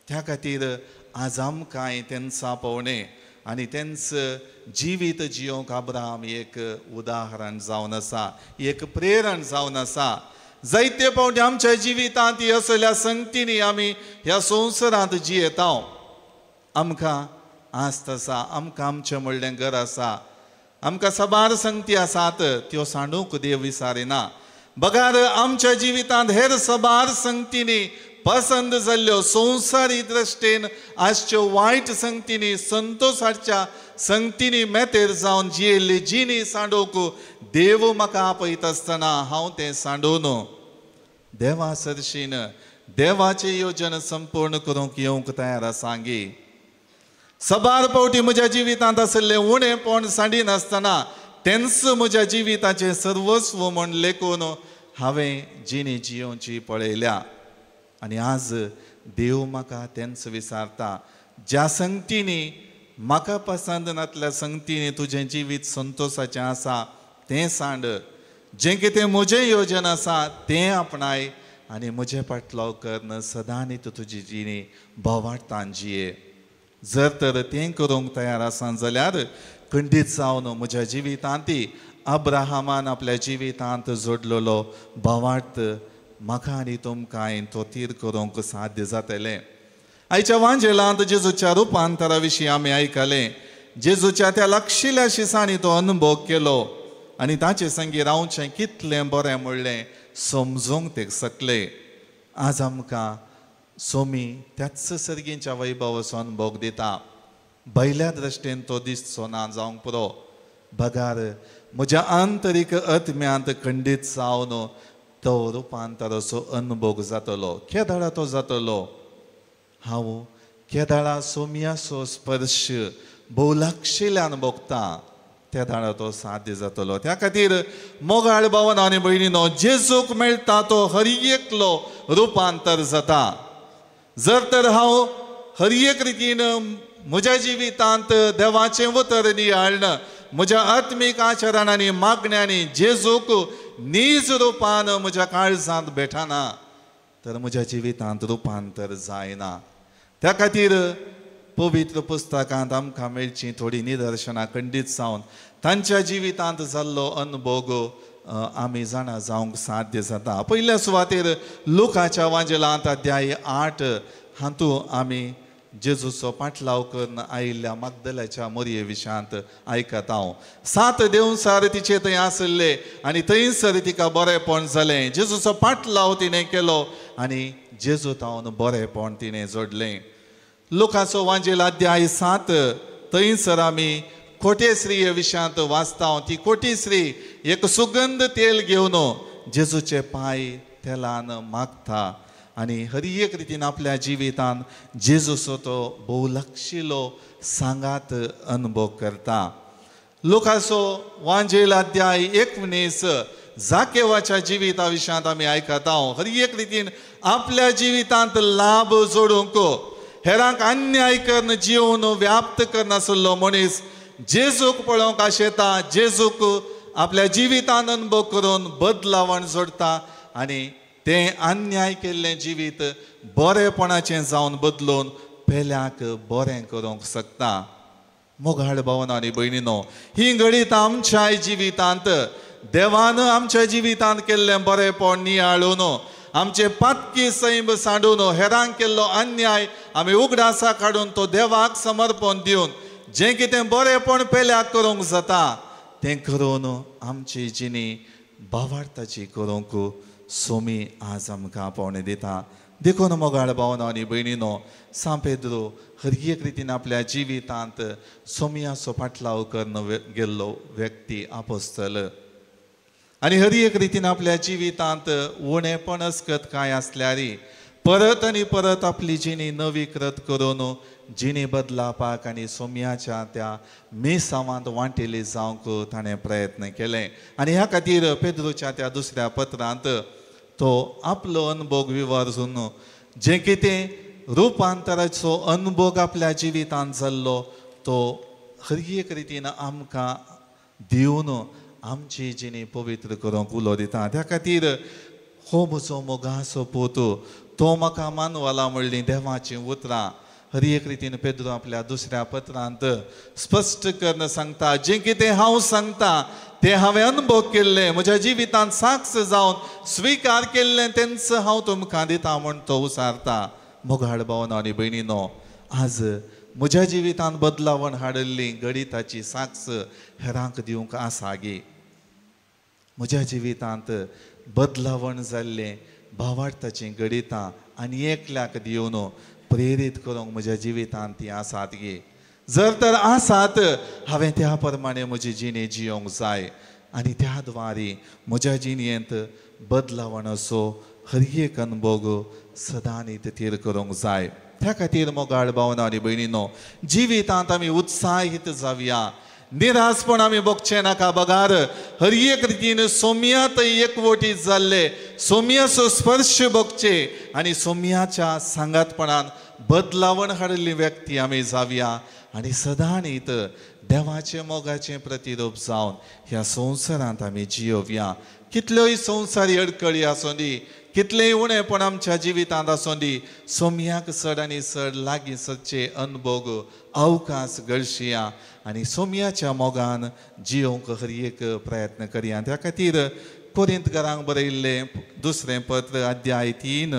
त्या खातीर आज आमकांय तेंचा पवणे आनी तेंच जिवीत जियोंक अब्राहम एक उदाहरण जावन आसा, एक प्रेरण जावन आसा. जायते पावटी आमच्या जिवितांत असल्या संगतींनी आमी ह्या संवसारांत जियेता. आमकां आस्त आसा, आमकां आमचें म्हणलें घर आसा, आमकां साबार संगती आसात, त्यो सांडूंक देव विसारिना. बगार आमच्या जिवितांत हेर साबार संगतींनी पसंद जाल्ल्यो संवसारी दृश्टेन आसच्यो वायट संगतींनी, संतोसाच्या संगतींनी मेतेर जावन जियेल्ली जिणी सांडूंक देव म्हाका आपयता आसतना हांव तें सांडून देवा सरशीन देवाचें योजन संपूर्ण करूंक येवंक तयार आसांगी. सबार पावटी म्हज्या जिवितांत आशिल्लें उणेपण सांडिनासतना तेंच म्हज्या जिविताचें सर्वस्व म्हूण लेखून हांवें जिणी जियोवची पळयल्या. आनी आज देव म्हाका तेंच विसारता, ज्या संगतींनी म्हाका पसंद नातल्या संगतींनी तुजें जिवीत संतोसाचें आसा तें सांड, जें कितें म्हजें योजन आसा तें आपणाय आनी म्हजें पाटलाव करून सदांनी तूं तुजी जिणी बोवाळटान जिये. जर तर तें करूंक तयार आसा जाल्यार खंडीत जावन म्हज्या जिवितांत अब्राहमान आपल्या जिवितांत जोडलेलो भावार्थ म्हाका आनी तुमकां तो तीर करूंक साध्य जातलें. आयच्या वांजेलांत जेजूच्या रुपांतरा विशीं आमी आयकलें. जेजूच्या त्या लागशिल्ल्या शिसांनी तो अनुभव केलो आनी ताचे संगी रावचें कितलें बरें म्हणलें समजूंक ते शकले. आज आमकां सोमी त्याच सर्गींच्या वैभवाचो अनुभव दिता. भायल्या दृश्टेन तो दिसचो ना जावंक पुरो, बगार म्हज्या आंतरीक आत्म्यांत खंडीत जावन तो रुपांतराचो अनुभव जातलो. केदाळा तो जातलो, हांव केदाळा सोम्याचो स्पर्श भोव लागशिल्ल्यान भोगता त्या दाळा तो साध्य जातलो. त्या खातीर मोगाळ भावन आनी भयणीनो, जेजूक मेळटा तो हर एकलो रुपांतर जाता. जर तर हांव हर एक रितीन म्हज्या जिवितांत देवाचें उतर नियाळ्ण म्हज्या आत्मीक आचरणांनी मागण्यांनी जेजूक नीज रुपान म्हज्या काळजांत भेटना तर म्हज्या जिवितांत रुपांतर जायना. त्या खातीर पवित्र पुस्तकांत आमकां मेळचीं थोडीं निदर्शनां खंडीत जावन तांच्या जिवितांत जाल्लो अनुभव आमी जाणा जावंक साध्य जाता. पयल्या सुवातेर लुकाच्या वांजेलांत अध्याय 8 हातूंत आमी जेजूचो पाटलाव करून आयिल्ल्या मागदलाच्या मोरये विशयांत आयकता. हांव 7 देवसार तिचे थंय आशिल्ले आनी थंयसर तिका बरेंपण जालें. जेजूचो पाटलाव तिणें केलो आनी जेजू तावन बरेंपण तिणें जोडलें. लुकाचो वांजेल अध्याय 7 थंयसर आमी कोटेश्री विशयांत वाचता. ती कोटेश्री एक सुगंध तेल घेवन जेजूचे पांय तेलान मागता आनी हर एक रितीन आपल्या जिवितान जेजूचो तो भोवलक्षिलो सांगात अनुभव करता. लुकाचो वांजेल अध्याय 19 जाकेवाच्या जिविता विशयांत आमी आयकता. हर एक रितीन आपल्या जिवितांत लाभ जोडूंक हेरांक अन्याय करून जिवन व्याप्त करनासलो मनीस जेजूक पळोवंक आशेता, जेजूक आपल्या जिवितांत अनुभव करून बदलावण जोडटा आनी तें अन्याय केल्लें जिवीत बरेपणाचें जावन बदलून पेल्याक बरें करूंक शकता. मोगाळ भावना आनी भयणीनो, ही घडीत आमच्या जिवितांत देवान आमच्या जिवितांत केल्लें बरेपण नियाळून आमचे पातकी सैम सांडून हेरांक केल्लो अन्याय आमी उगडासा काडून तो देवाक समर्पण दिवन जें कितें बरेपण पेल्याक करूंक जाता तें करून आमची जिणी भावार्थाची करूंक सोमी आज आमकां पावणे दिता. देखून मोगाळ भावना आनी भयणीनो, सांत पेद्रो हर एक रितीन आपल्या जिवितांत सोमियाचो फाटलाव करून गेल्लो व्यक्ती आपोस्तल आनी हर एक रितीन आपल्या जिवितांत उणेपण अस्कत कांय आसल्यार परत आनी परत आपली जिणी नवीकृत करून जिणी बदलापाक आनी सोम्याच्या त्या मिसावांत वांटेली जावंक ताणें प्रयत्न केले. आनी ह्या खातीर पेद्रोच्या त्या दुसऱ्या पत्रांत तो आपलो अनुभव विवरून जें कितें रुपांतराचो अनुभव आपल्या जिवितांत जाल्लो तो हर एक रितीन आमकां दिवन आमची जिणी पवित्र करूंक उलो दिता. त्या खातीर हो म्हजो मोगाचो पूत, तो म्हाका मानवला म्हणली देवाचीं उतरां हर एक रितीन पेद्रो आपल्या दुसऱ्या पत्रांत स्पश्ट करून सांगता. जें कितें हांव सांगता तें हांवें अनुभव केल्लें, म्हज्या जिवितांत साक्ष जावन स्विकार केल्लें तेंच हांव तुमकां दिता म्हूण तो उसारता. मोगाळ भावना आनी भयणीनो, आज म्हज्या जिवितांत बदलावण हाडिल्ली गणिताची साक्ष हेरांक दिवंक आसा गी? म्हज्या जिवितांत बदलावण जाल्लें भावार्थाचीं गणितां आनी एकल्याक दिवन प्रेरीत करूंक म्हज्या जिवितांत ती आसात गे? जर तर आसात, हांवें त्या प्रमाणे म्हजी जिणी जियोंक जाय आनी त्या द्वारी म्हज्या जिणेंत बदलावण असो हर एक अनुभव सदांच थीर करूंक जाय. त्या खातीर मोगाळ भावना आनी भयणीनो, जिवितांत आमी उत्साहीत जावया, निराशपण आमी भोगचें नाका. बगार हर एक रितीन सोम्यांत एकवटीत जाल्ले सोम्याचो स्पर्श भोगचे आनी सोम्याच्या सांगातपणान बदलावण हाडिल्ली व्यक्ती आमी जावया आनी सदांच देवाचें मोगाचें प्रतिरूप जावन ह्या संवसारांत आमी जियोवया. कितल्योय संवसारी अडकळी आसूं दी, कितलेंय उणेपण आमच्या जिवितांत आसूं दी, सोम्याक चड आनी चड लागीं सदचे अनुभव अवकाश गळशिया आनी सोम्याच्या मोगान जियोवंक हर एक प्रयत्न करया. त्या खातीर कोरिंतकारांक बरयिल्लें दुसरें पत्र अध्याय 3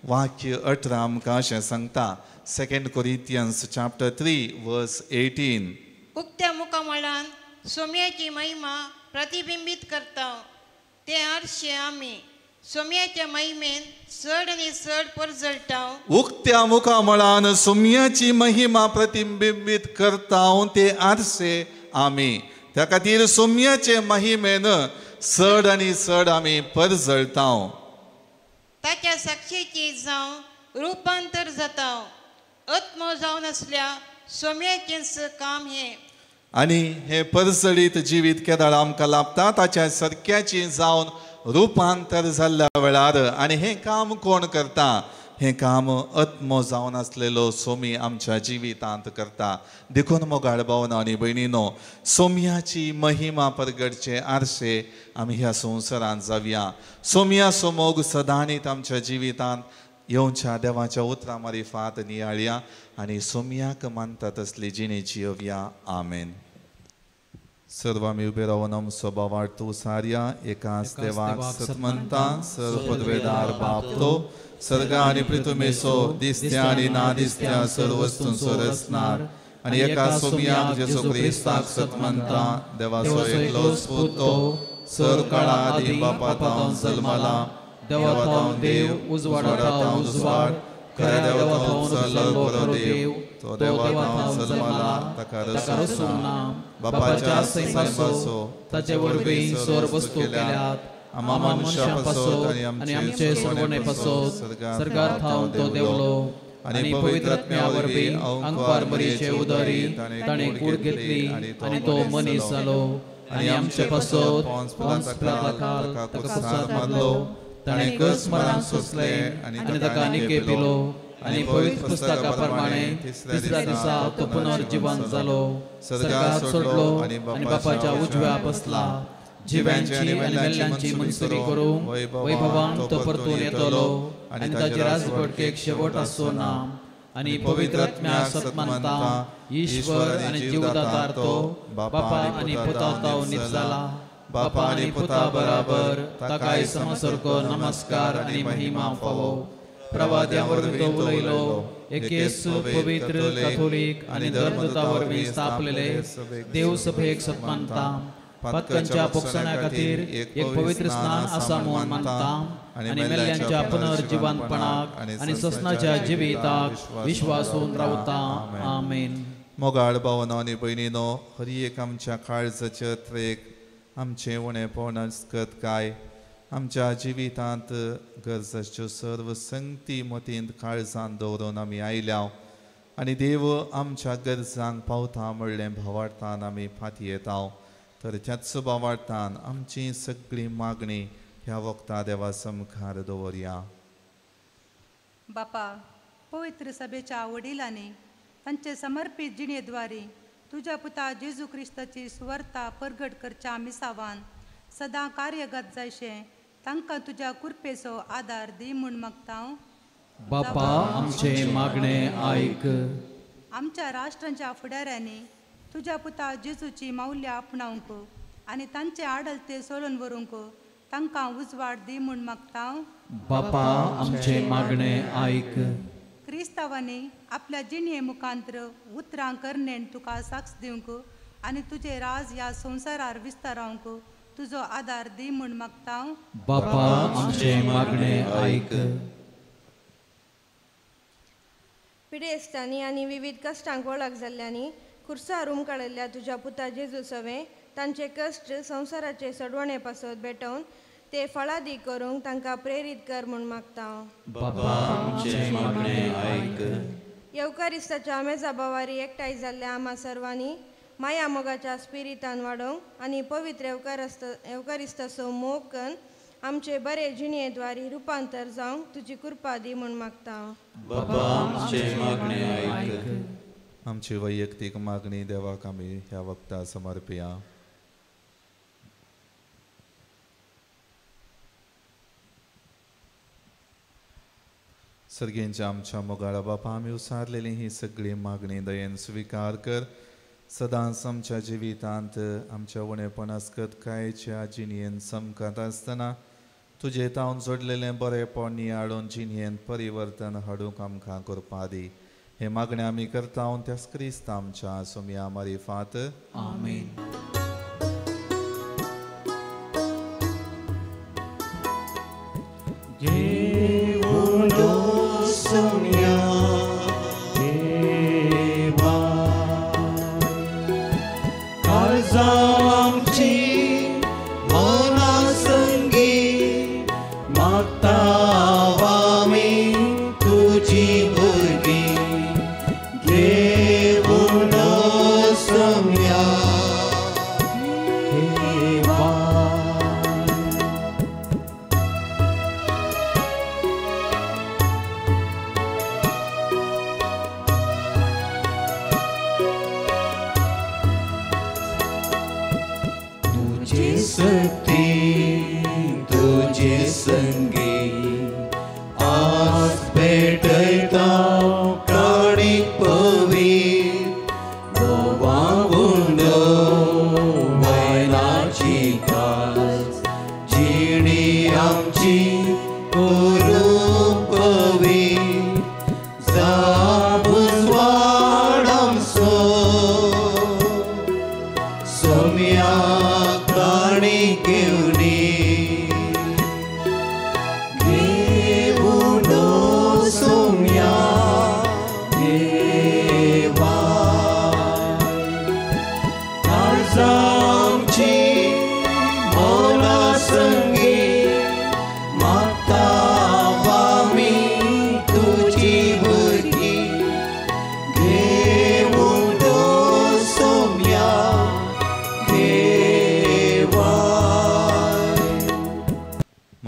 वाक्य 18 आमकां अशें सांगता. 2 Corinthians chapter 3 verse 18. उक्त्या मुखामळान सोम्याची महिमा प्रतिबिंबीत करता ते आरशे आमी सोम्याच्या महिमेन चड आनी चड परजळटा. उक्त्या मुखामळान सोम्याची महिमा प्रतिबिंबीत करता ते आरशे आमी. त्या खातीर सोम्याचे महिमेन चड आनी चड आमी परजळटा. ताच्या साक्षीची जावं रुपांतर जाता आत्मो जावन आसल्या सोम्याचेंच काम हें. आनी हे परजळीत जिवीत केदाळ आमकां लाभता ताच्या सारक्याची जावन रुपांतर जाल्ल्या वेळार. आनी हें काम कोण करता? हें काम आत्मो जावन आसलेलो सोमी आमच्या जिवितांत करता. देखून मोगाळ भावना आनी भयणीनो, सोम्याची महिमा परगडचे आरशे आमी ह्या संवसारांत जावया. सोम्याचो मोग सदांच आमच्या जिवितांत येवच्या देवाच्या उतरां मारिफात नियाळया आनी सोम्याक मानता तसली जिणी जियोवया. आमेन. सर्व आमी उबे रावन आमचो भावार्थ उसारया. एकाच देवाक सतमंता सर्व पदवेदार बाप तो सर्ग आनी पृथ्वीचो दिसत्या आनी ना दिसत्या सर्व वस्तूंचो रचणार आनी एका सोम्याक जेजू क्रिस्ताक सतमंता देवाचो एकलोच पूत तो सर्व काळा आदी बापा तावन जल्मला, देवा तावन देव, उजवाडा तावन उजवाड, खऱ्या देवा तावन जल्मलो खरो देव, तो देवा तावन जल्मला, ताका रसून ना, बापाच्या सैमाचो ताचे वरवीं सर्व वस्तू केल्यात, आम्हा मनशां पासत आनी आमचे सर्वणे पासत सर्गार थावन तो देवलो आनी पवित्र आत्म्या वरवीं अंकवार मरियेचे उदरी ताणें कूड घेतली आनी तो मनीस जालो आनी आमचे पासत पोन्स पिलाताक ताका कुसार मारलो. ताणें कस मरण सोंसलें आनी ताका निके पिलो आनी पवित्र पुस्तका प्रमाणे तिसऱ्या दिसा तो पुनर्जिवन जालो. सर्गात सोडलो आनी बापाच्या उजव्या बसला. जिव्यांची आनी मेल्ल्यांची मनसुरी करूंक वैभवान तो परतून येतलो आनी ताचे राजवटकेक शेवट आसचो ना. आनी पवित्र आत्म्याक सत मानता, ईश्वर आनी जीवदातार तो बापा आनी पुता नीत जाला. बापा आनी पुता बराबर ताकाय समसारको नमस्कार आनी महिमा फावो. प्रवाद्या वरवीं तो उलयलो. एकेच पवित्र कथोलीक आनी धर्मदूता वरवीं स्थापलेले देवसभेक सत मानता. पातकांच्या पोक्सण्या खातीर एक पवित्र स्नान आसा म्हूण मानता आनी मेल्ल्यांच्या पुनर्जिवनपणाक आनी ससनाच्या जिविताक विश्वासून रावता. आमेन. मोगाळ भावनो आनी भयणीनो, हर एक आमच्या काळजाचे त्रेक आमचें उणेपण अस्कत काय आमच्या जिवितांत गरज आसच्यो सर्व संगती मतींत काळजान दवरून आमी आयल्या आनी देव आमच्या गरजांक पावता म्हणलें भावार्थान आमी फाती येता. तर त्याच भावार्थान आमची सगळी मागणी ह्या वखता देवा समखार दवरया. बापा, पवित्र सभेच्या वडिलांनी तांचे समर्पीत जिणेद्वारे तुज्या पुता जेजू क्रिस्ताची सुवार्ता परगट करच्या मिसावान सदां कार्यगत जायशें तांकां तुज्या कृपेचो आदार दी म्हूण मागता. बापा, आमचे मागणे आयक. आमच्या राष्ट्रांच्या फुडाऱ्यांनी तुज्या पुता जेजूची मावल्या आपणावंक आनी तांचे आडलते सोडून व्हरूंक तांकां उजवाड दी म्हूण मागता. बापा, आमचे मागणे आयक. क्रिस्तांवांनी आपल्या जिणे मुखांतर उतरां करणेन तुका साक्ष दिवंक आनी तुजें राज ह्या संवसारार विस्तारावंक तुजो आदार दी म्हूण मागता. बापा, आमचे मागणे आयक. पिडेस्तांनी आनी विविध कश्टांक वळख जाल्ल्यांनी खुर्सार उमकाडल्ल्या तुज्या पुता जेजू सवें तांचे कश्ट संवसाराचे सडवणे पासत भेटोवन ते फळादी करूंक तांकां प्रेरीत कर म्हूण मागता. बापा, आमचे मागणे आयक. येवकारिस्ताच्या मेजा बावारी एकठांय जाल्ल्या आमा सर्वांनी माया मोगाच्या स्पिरितान वाडोवंक आनी पवित्र येवकारिस्ताचो मोग करून आमचे बरे जिणेद्वारी रुपांतर जावंक तुजी कृपा दी म्हूण मागता. बापा, आमचे मागणे आयक. आमची वैयक्तीक मागणी देवाक आमी ह्या वखता समर्पया. सर्गेंच्या आमच्या मोगाळा बापा, आमी उसारलेली ही सगळी मागणी दयेन स्विकार कर. सदांच आमच्या जिवितांत आमच्या उणेपणास्कत कायच्या जिणयेन समकात आसतना तुजे तावन जोडलेलें बरेपण नियाळून जिणयेन परिवर्तन हाडूंक आमकां करपा दी. हे मागणे आमी करता त्याच क्रिस्त आमच्या सोमया मारिफात. आमेन. Soumya,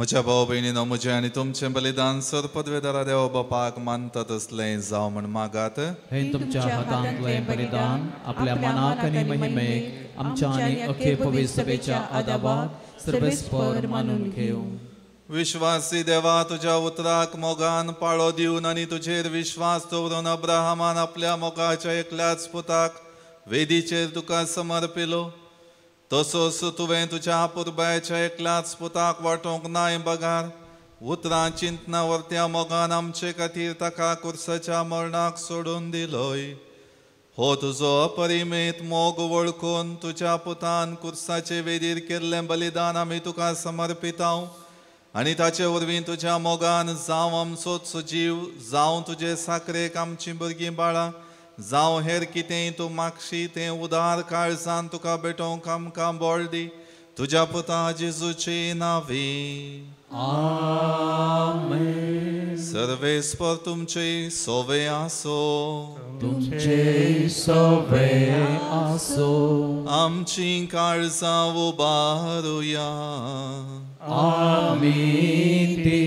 म्हज्या भाव भयणीनो, म्हजें आनी तुमचें बलिदान सर पदवेदारा देव बापाक मानता तसलें जावं म्हण मागात. हे तुमच्या हातांतलें बलिदान आपल्या मनाक आनी महिमेक आमच्या आनी अखे पवित्र सभेच्या आदाबाक सर्वेस्पर मानून घेवं. विश्वासी देवा, तुज्या उतराक मोगान पाळो दिवन आनी तुजेर विश्वास दवरून अब्राहमान आपल्या मोगाच्या एकल्याच पुताक वेदीचेर तुका समर्पिलो. तसोच तुवें तुज्या पुरबायच्या एकल्याच पुताक वांटोवंक नाय बगार उतरां चिंतना वर्त्या मोगान आमचे खातीर ताका कुर्साच्या मरणाक सोडून दिलोय. हो तुजो अपरिमेत मोग वळखून तुज्या पुतान कुर्साचे वेदीर केल्लें बलिदान आमी तुका समर्पितांव आनी ताचे वरवीं तुज्या मोगान जावं आमचोच जीव, जावं तुजे साकरेक आमचीं भुरगीं बाळां, जावं हेर कितेंय तूं मागशी तें उदार काळजान तुका भेटोवंक आमकां बळ दी. तुज्या पुता जेजूचे नांवी आमेन. सर्वेस्पर तुमचे सोवे आसो. तुमचे सोवे आसो. आमची काळजां उबारुया. आमी ती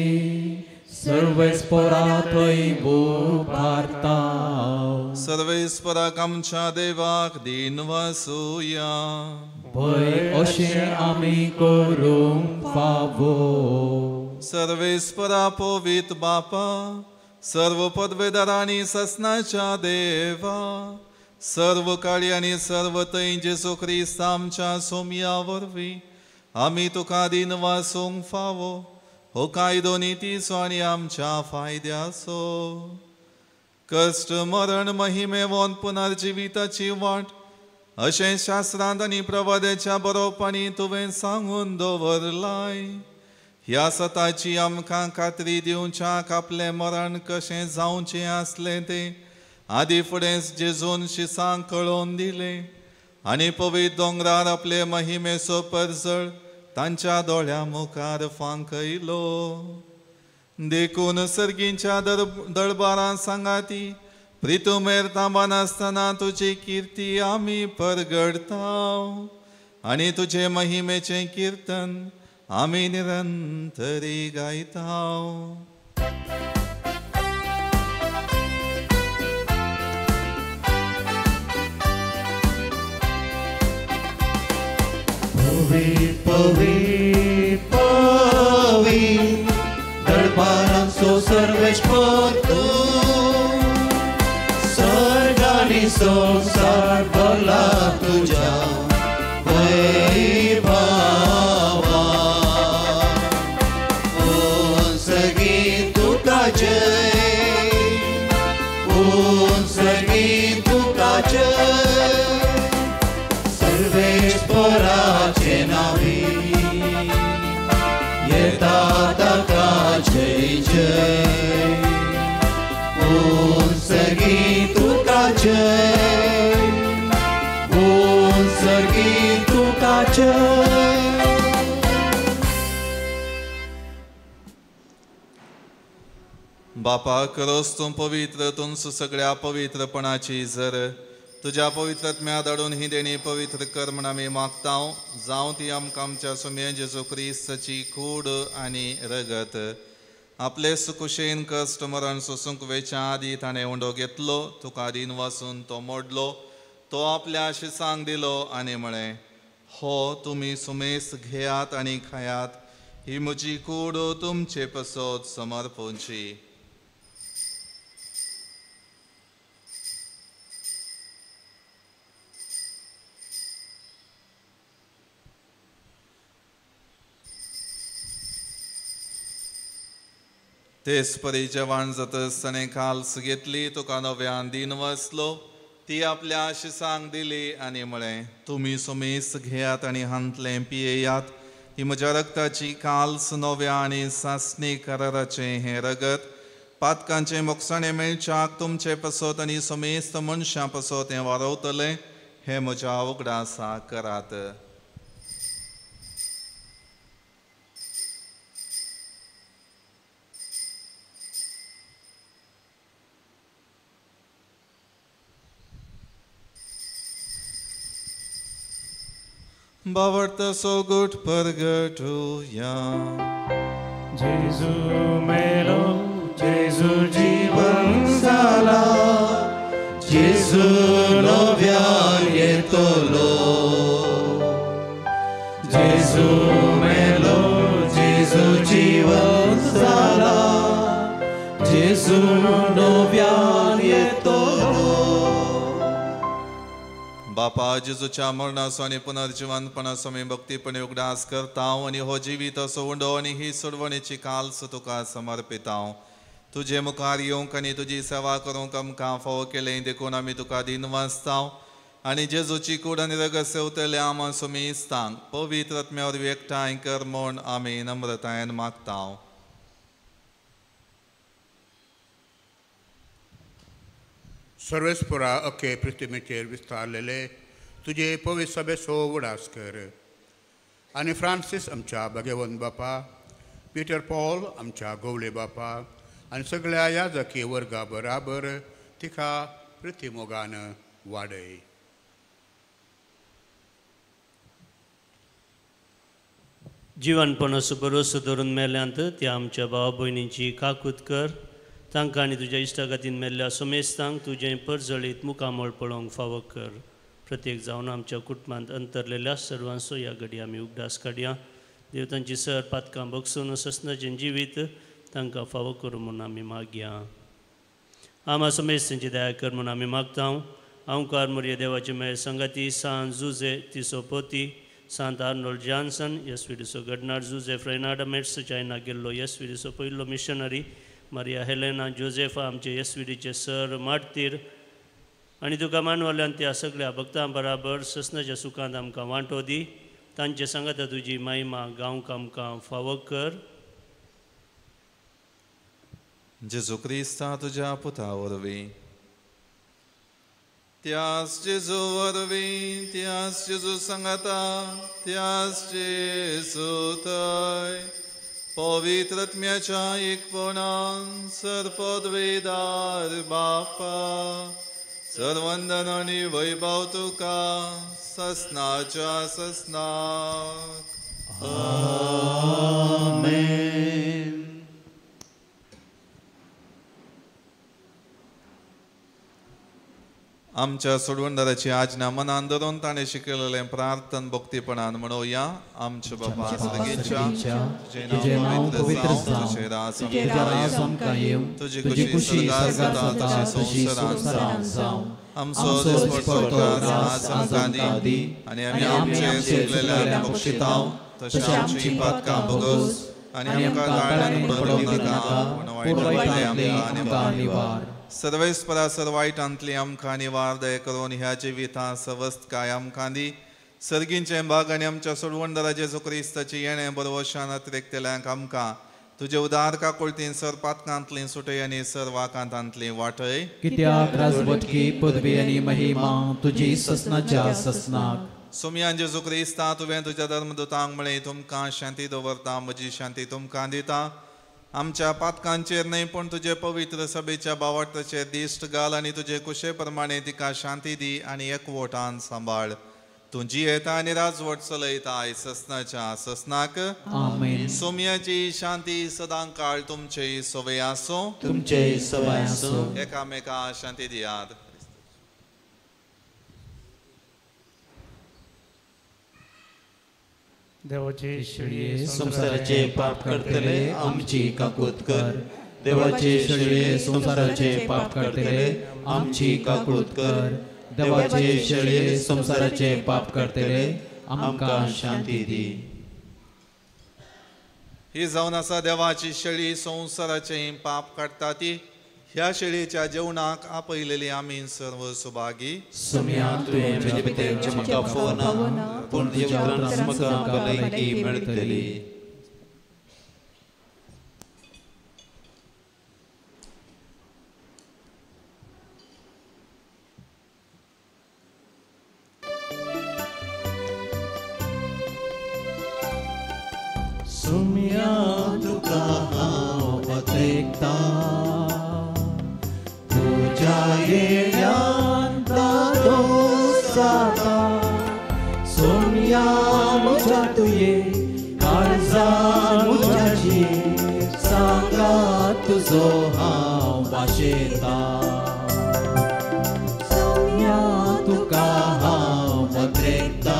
सर्वेस्परा थंय उबारता. सर्वेस्पराक आमच्या देवाक दीन वसुया. भंय अशें आमी करूंक फावो. सर्वेस्परा पवित्र बापा, सर्व पदवेदारांनी ससनाच्या देवा, सर्व काळी आनी सर्व थंय जेजू क्रिस्त आमच्या सोमया वरवीं आमी तुका दीन वासूंक फावो. हो कायदो नितीचो आनी आमच्या फायद्याचो. कश्ट मरण महिमेवन पुनर्जिविताची वाट अशें शास्त्रांत आनी प्रवाद्याच्या बरोवपांनी तुवें सांगून दवरलाय. ह्या सताची आमकां खात्री दिवच्याक आपलें मरण कशें जावचें आसलें तें आदी फुडेंच जेजून शिसांक कळोवन दिलें आनी पवित्र दोंगरार आपले महिमेचो परजळ तांच्या दोळ्या मुखार फांकयलो. देखून सर्गींच्या दळबारां सांगाती प्रितुमेर थांबनासतना तुजी किर्ती आमी परगडता आनी तुजे महिमेचें किर्तन आमी निरंतरी गायता. पवी पवी पवी दरबारांचो सर्वेस्पर तूं, सर्ग आनी संवसार भरला तुज्या वैभवान. उंचगी तुका जय, उंचगी तुका जय, सर्वेस्पराचे नांवी येता ताका जय जय. उंचगी तुका जय, उंचगी तुका जय. बापा, खरोच तूं पवित्र, तूं सगळ्या पवित्रपणाची जर तुज्या पवित्रत्म्या धाडून ही देणी पवित्र कर म्हण आमी मागता. जावं ती आमकां आमच्या सुमये जेजू क्रिस्ताची कूड आनी रगत. आपले सुकुशेन कश्ट मरण सोसूंक वेच्या आदी ताणें उंडो घेतलो, तुका दीन वासून तो मोडलो, तो आपल्या शिसांक दिलो आनी म्हळें, हो तुमी सुमेस घेयात आनी खायात, ही म्हजी कूड तुमचे पसत समर्पूंची. तेच परी जेवण जातच ताणें काल्स घेतली, तुका नव्यान दीन वसलो, ती आपल्या शिसांक दिली आनी म्हळें, तुमी सुमेस घेयात आनी हांतलें पियेयात, ही म्हज्या रगताची काल्स नव्या आनी सासणी कराराचें हें रगत पातकांचें मोगसाणें मेळच्याक तुमचे पसत आनी समेस्त मनशां पसत हें वारवतलें, हें म्हज्या उगडासा करात. बावडता सोगूट परगटुया. जेजू मेलो जेजू जीवन जाला जेजू नव्यान येतलो जेजू मेलो जेजू जीवन जाला जेजू नव्यान येतलो. बापा जेजूच्या मरणाचो आनी पुनर्जिवनपणाचो आमी भक्तीपणे उगडास करता आनी हो जिवीत असो उंडो आनी ही सोडवणेची काल्स तुका समर्पिता. तुजे मुखार येवंक आनी तुजी सेवा करूंक आमकां फावो केलें देखून आमी तुका दिनवासता आनी जेजूची कूड आनी रगत सेवतले आमा सुमी इस्तांक पवित्र आत्म्या वरवीं एकठांय कर म्हूण आमी नम्रतायेन मागता. सर्वेस्परा अखे पृथ्वीचेर विस्तारलेले तुजे पवित्र सभेचो उडास कर आनी फ्रांसीस आमच्या भगवंत बापा, पिटर पॉल आमच्या गोवले बापा आनी सगळ्या याजकी वर्गा बराबर तिका प्रतिमोगान वाडय. जिवनपणाचो भरोसो धरून मेल्यांत त्या आमच्या भाव भयणींची काकूत कर. तांकां आनी तुज्या इश्टागतीन मेल्ल्या समेस्तांक तुजें परजळीत मुखामळ पळोवंक फावो कर. प्रत्येक जावन आमच्या कुटुंबांत अंतरलेल्या सर्वांचो ह्या घडी आमी उगडास काडया. देव तांची सर पातकां बगसून ससनाचें जिवीत तांकां फावो करूं म्हूण आमी मागया. आमा समेस्तांची दया कर म्हूण आमी मागता. अंकार मोरये देवाचे मेळ संगाती सांत जुजे तिसोपोती, सांत आर्नोल्ड जॉन्सन, एस.वी.डीचो घडणार जुजे फ्रेनाडा मेट्स, चायना गेल्लो एस.वी.डीचो पयलो मिशनरी मारिया हेलेना जोजेफा, आमचे एस.वी.डीचे सर मार्तीर आनी तुका मानवल्यान त्या सगळ्या भक्तां बराबर ससनाच्या सुखांत आमकां वांटो दी. तांचे सांगाता तुजी महिमा गावंक आमकां फावो कर. जेजू क्रिस्ता तुज्या पुता वरवीं, त्यास जेजू वरवीं, त्यास जेजू सांगाता, त्यास जेजू थंय पवित्र आत्म्याच्या एकपणान सर्वपदवेदार बापा सर्वंदन आनी वैभव तुका ससनाच्या ससनाक. आमेन. आमच्या सोडवणदाराची आज्ञा मनान धरून ताणें शिकयलेलें प्रार्थन भक्तीपणान म्हणोया. आमच्या बापा सर्गीच्या, तुजें नांव पवित्र जावं, तुजें राज आमकां येवं, तुजी खुशी स्वर्गांत जाता तशी संवसारांत जावं. आमचो दिसपडतो ग्रास आज आमकां दी आनी आमी आमचे चुकलेल्यांक बक्षितांव तशें आमचीं पातकां भोगोस आनी आमकां ताळ्यान पडूंक नाका, पूण वायटांतलें आमकां निवार. सर्वेस्परा सर वायटांतली आमकां निवार दया करून ह्या जिवितांत सवस्तकाय आमकां दी. सर्गींचें भाग आनी आमच्या सोडवणदारा जेजू क्रिस्ताची येणें बरवशान अतिरेकतल्यांक आमकां तुजे उदार काकुळतीन सर पातकांतली सुटय आनी सर वाकांतांतली वाटय. कित्याक राजवटकी पदवी आनी महिमा तुजी ससनाच्या ससनाक. सोमयान जेजू क्रिस्ता तुवें तुज्या धर्मदूतांक म्हळें, तुमकां शांती दवरता, म्हजी शांती तुमकां दिता. आमच्या पातकांचेर न्हय पूण तुजे पवित्र सभेच्या बावटाचेर दिश्ट घाल आनी तुजे कुशे प्रमाणे तिका शांती दी आनी एकवटान सांबाळ. तूं जियेता आनी राजवट चलयता ससनाच्या ससनाक. आमेन. सोमयाची शांती सदां काळ तुमचे सवय आसूं, तुमचे सवय आसूं. एकामेका शांती दियात. देवाचे शेळये संवसाराचे पाप काडटले आमची काकूत कर. देवाचे शेळये संवसाराचे पाप काडटले आमची काकूत कर. देवाचे शेळये संवसाराचे पाप काडटले आमकां शांती दी. ही जावन आसा देवाची शेळी संवसाराचे पाप काडटा ती. ह्या शेळीच्या जेवणाक आपयलेली आमी सर्व सुभागी. सोम्या तुवें म्हजे भितर म्हाका फोवना, पूण तुज्या उपरांत म्हाका भलायकी मेळटली. सोम्या तुका हांव अतेकता, तुज्या येण्यान दादोस जाता. सोम्या म्हज्या तुये काळजान म्हज्या जी, तुजो हांव वाशेता सोम्या तुका हांव पत्रेता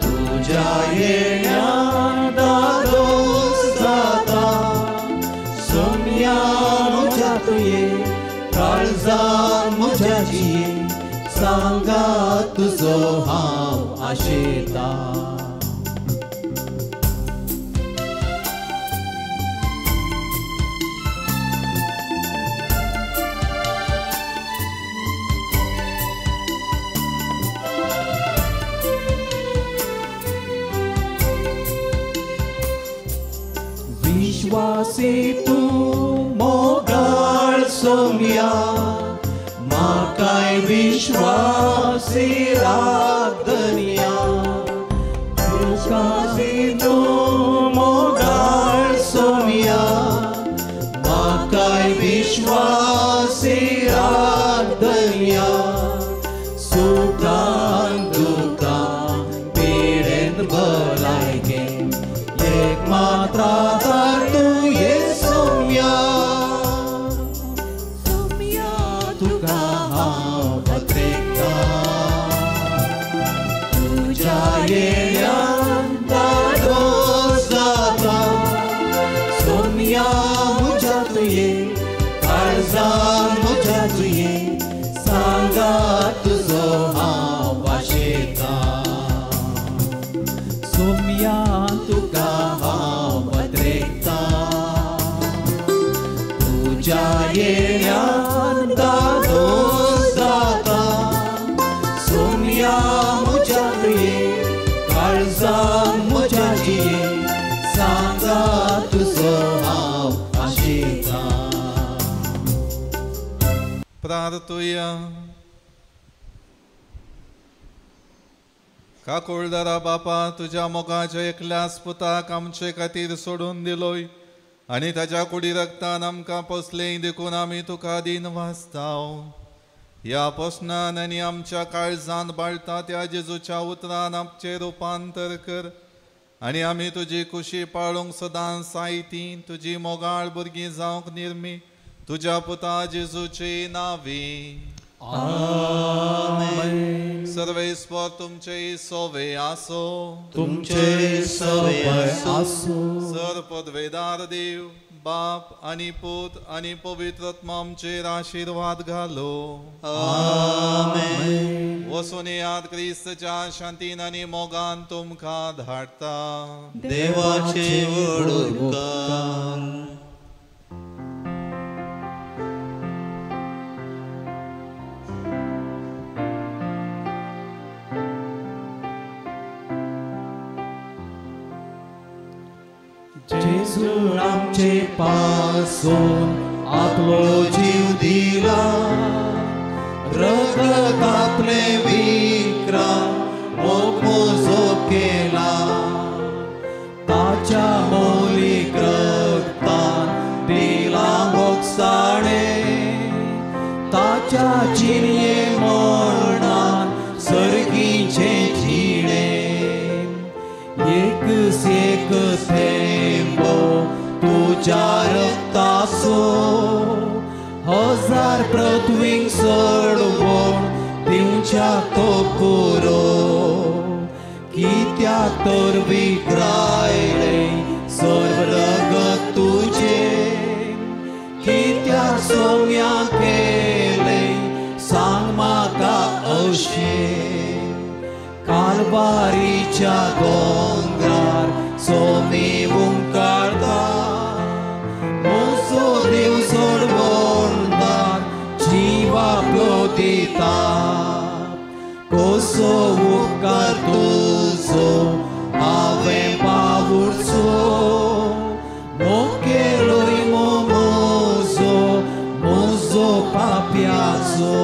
तुज्या येण्यान दादोस जाता सोम्या म्हज्या तुये काळजान म्हज्या जिये सांगा तुजो हांव आशेता. विश्वासी तूं मोगाळ सोम्या म्हाकाय विश्वासी राख दर्या विश्वासी तूं मोगाळ सोम्या म्हाकाय विश्वासी राख दर्या सुखान दुखान पिडेन भलायकेन एक मात्र आदार तूं ये सोम्या सोम्या तुका हांव पत्रेता तुज्या येण्यान दादोस जाता सोम्या म्हज्या तुये काळजान म्हज्या तुये सांगा तुजो हांव वाशेता सोम्या तुका हांव पत्रेता तुज्या येण्यान दादोस जाता सोम्या म्हज्या तुये काळजान म्हज्या जिये सांगा तुजो हांव आशेता. प्रार्थुया. काकुळदारा बापा तुज्या मोगाच्या एकल्याच पुताक आमचे खातीर सोडून दिलोय आनी ताज्या कुडी रक्तान आमकां पोसलें देखून आमी तुका दीन वाचताव. ह्या पोसणान आनी आमच्या काळजान बाळता त्या जेजूच्या उतरान आमचें रुपांतर कर आनी आमी तुजी कुशी पाळूंक सदांच सायतीन तुजी मोगाळ भुरगीं जावंक निर्मी तुज्या पुता जेजूचे नांवी आमेन. सर्वेस्पर तुमचे सोवे आसो तुमचे सवे आसो. सर पदवेदार देव बाप आनी पूत आनी पवित्र आत्मा आमचेर आशिर्वाद घालो. आमेन. वचून येयात क्रिस्तच्या शांतीन आनी मोगान तुमकां धाडटा. देवाचे व्हड उपकार. जेजू आमचे पासून आपलो जीव दिला रगत आपले विक्रा मोग मोजो केला ताच्या मोलीक रक्तान दिला मोगसाणे ताच्या जिणये मरणान सर्गीचे जिणे एक एक थेंबो तुज्या रक्ताचो हजार पृथ्वींक सोडवण दिवच्याक तो पुरो कित्याक तर विक्रायलें सर्व रगत तुजें कित्याक सोम्या केलें सांग म्हाका अशें कालवारीच्या दोंगरार सोमी उंकारता मोसो देव सोडवणदार जीव आपलो दिता कसो उपकार तुजो हांवें पावुरचो मोकेलोय मोजो मोजो पापयाचो.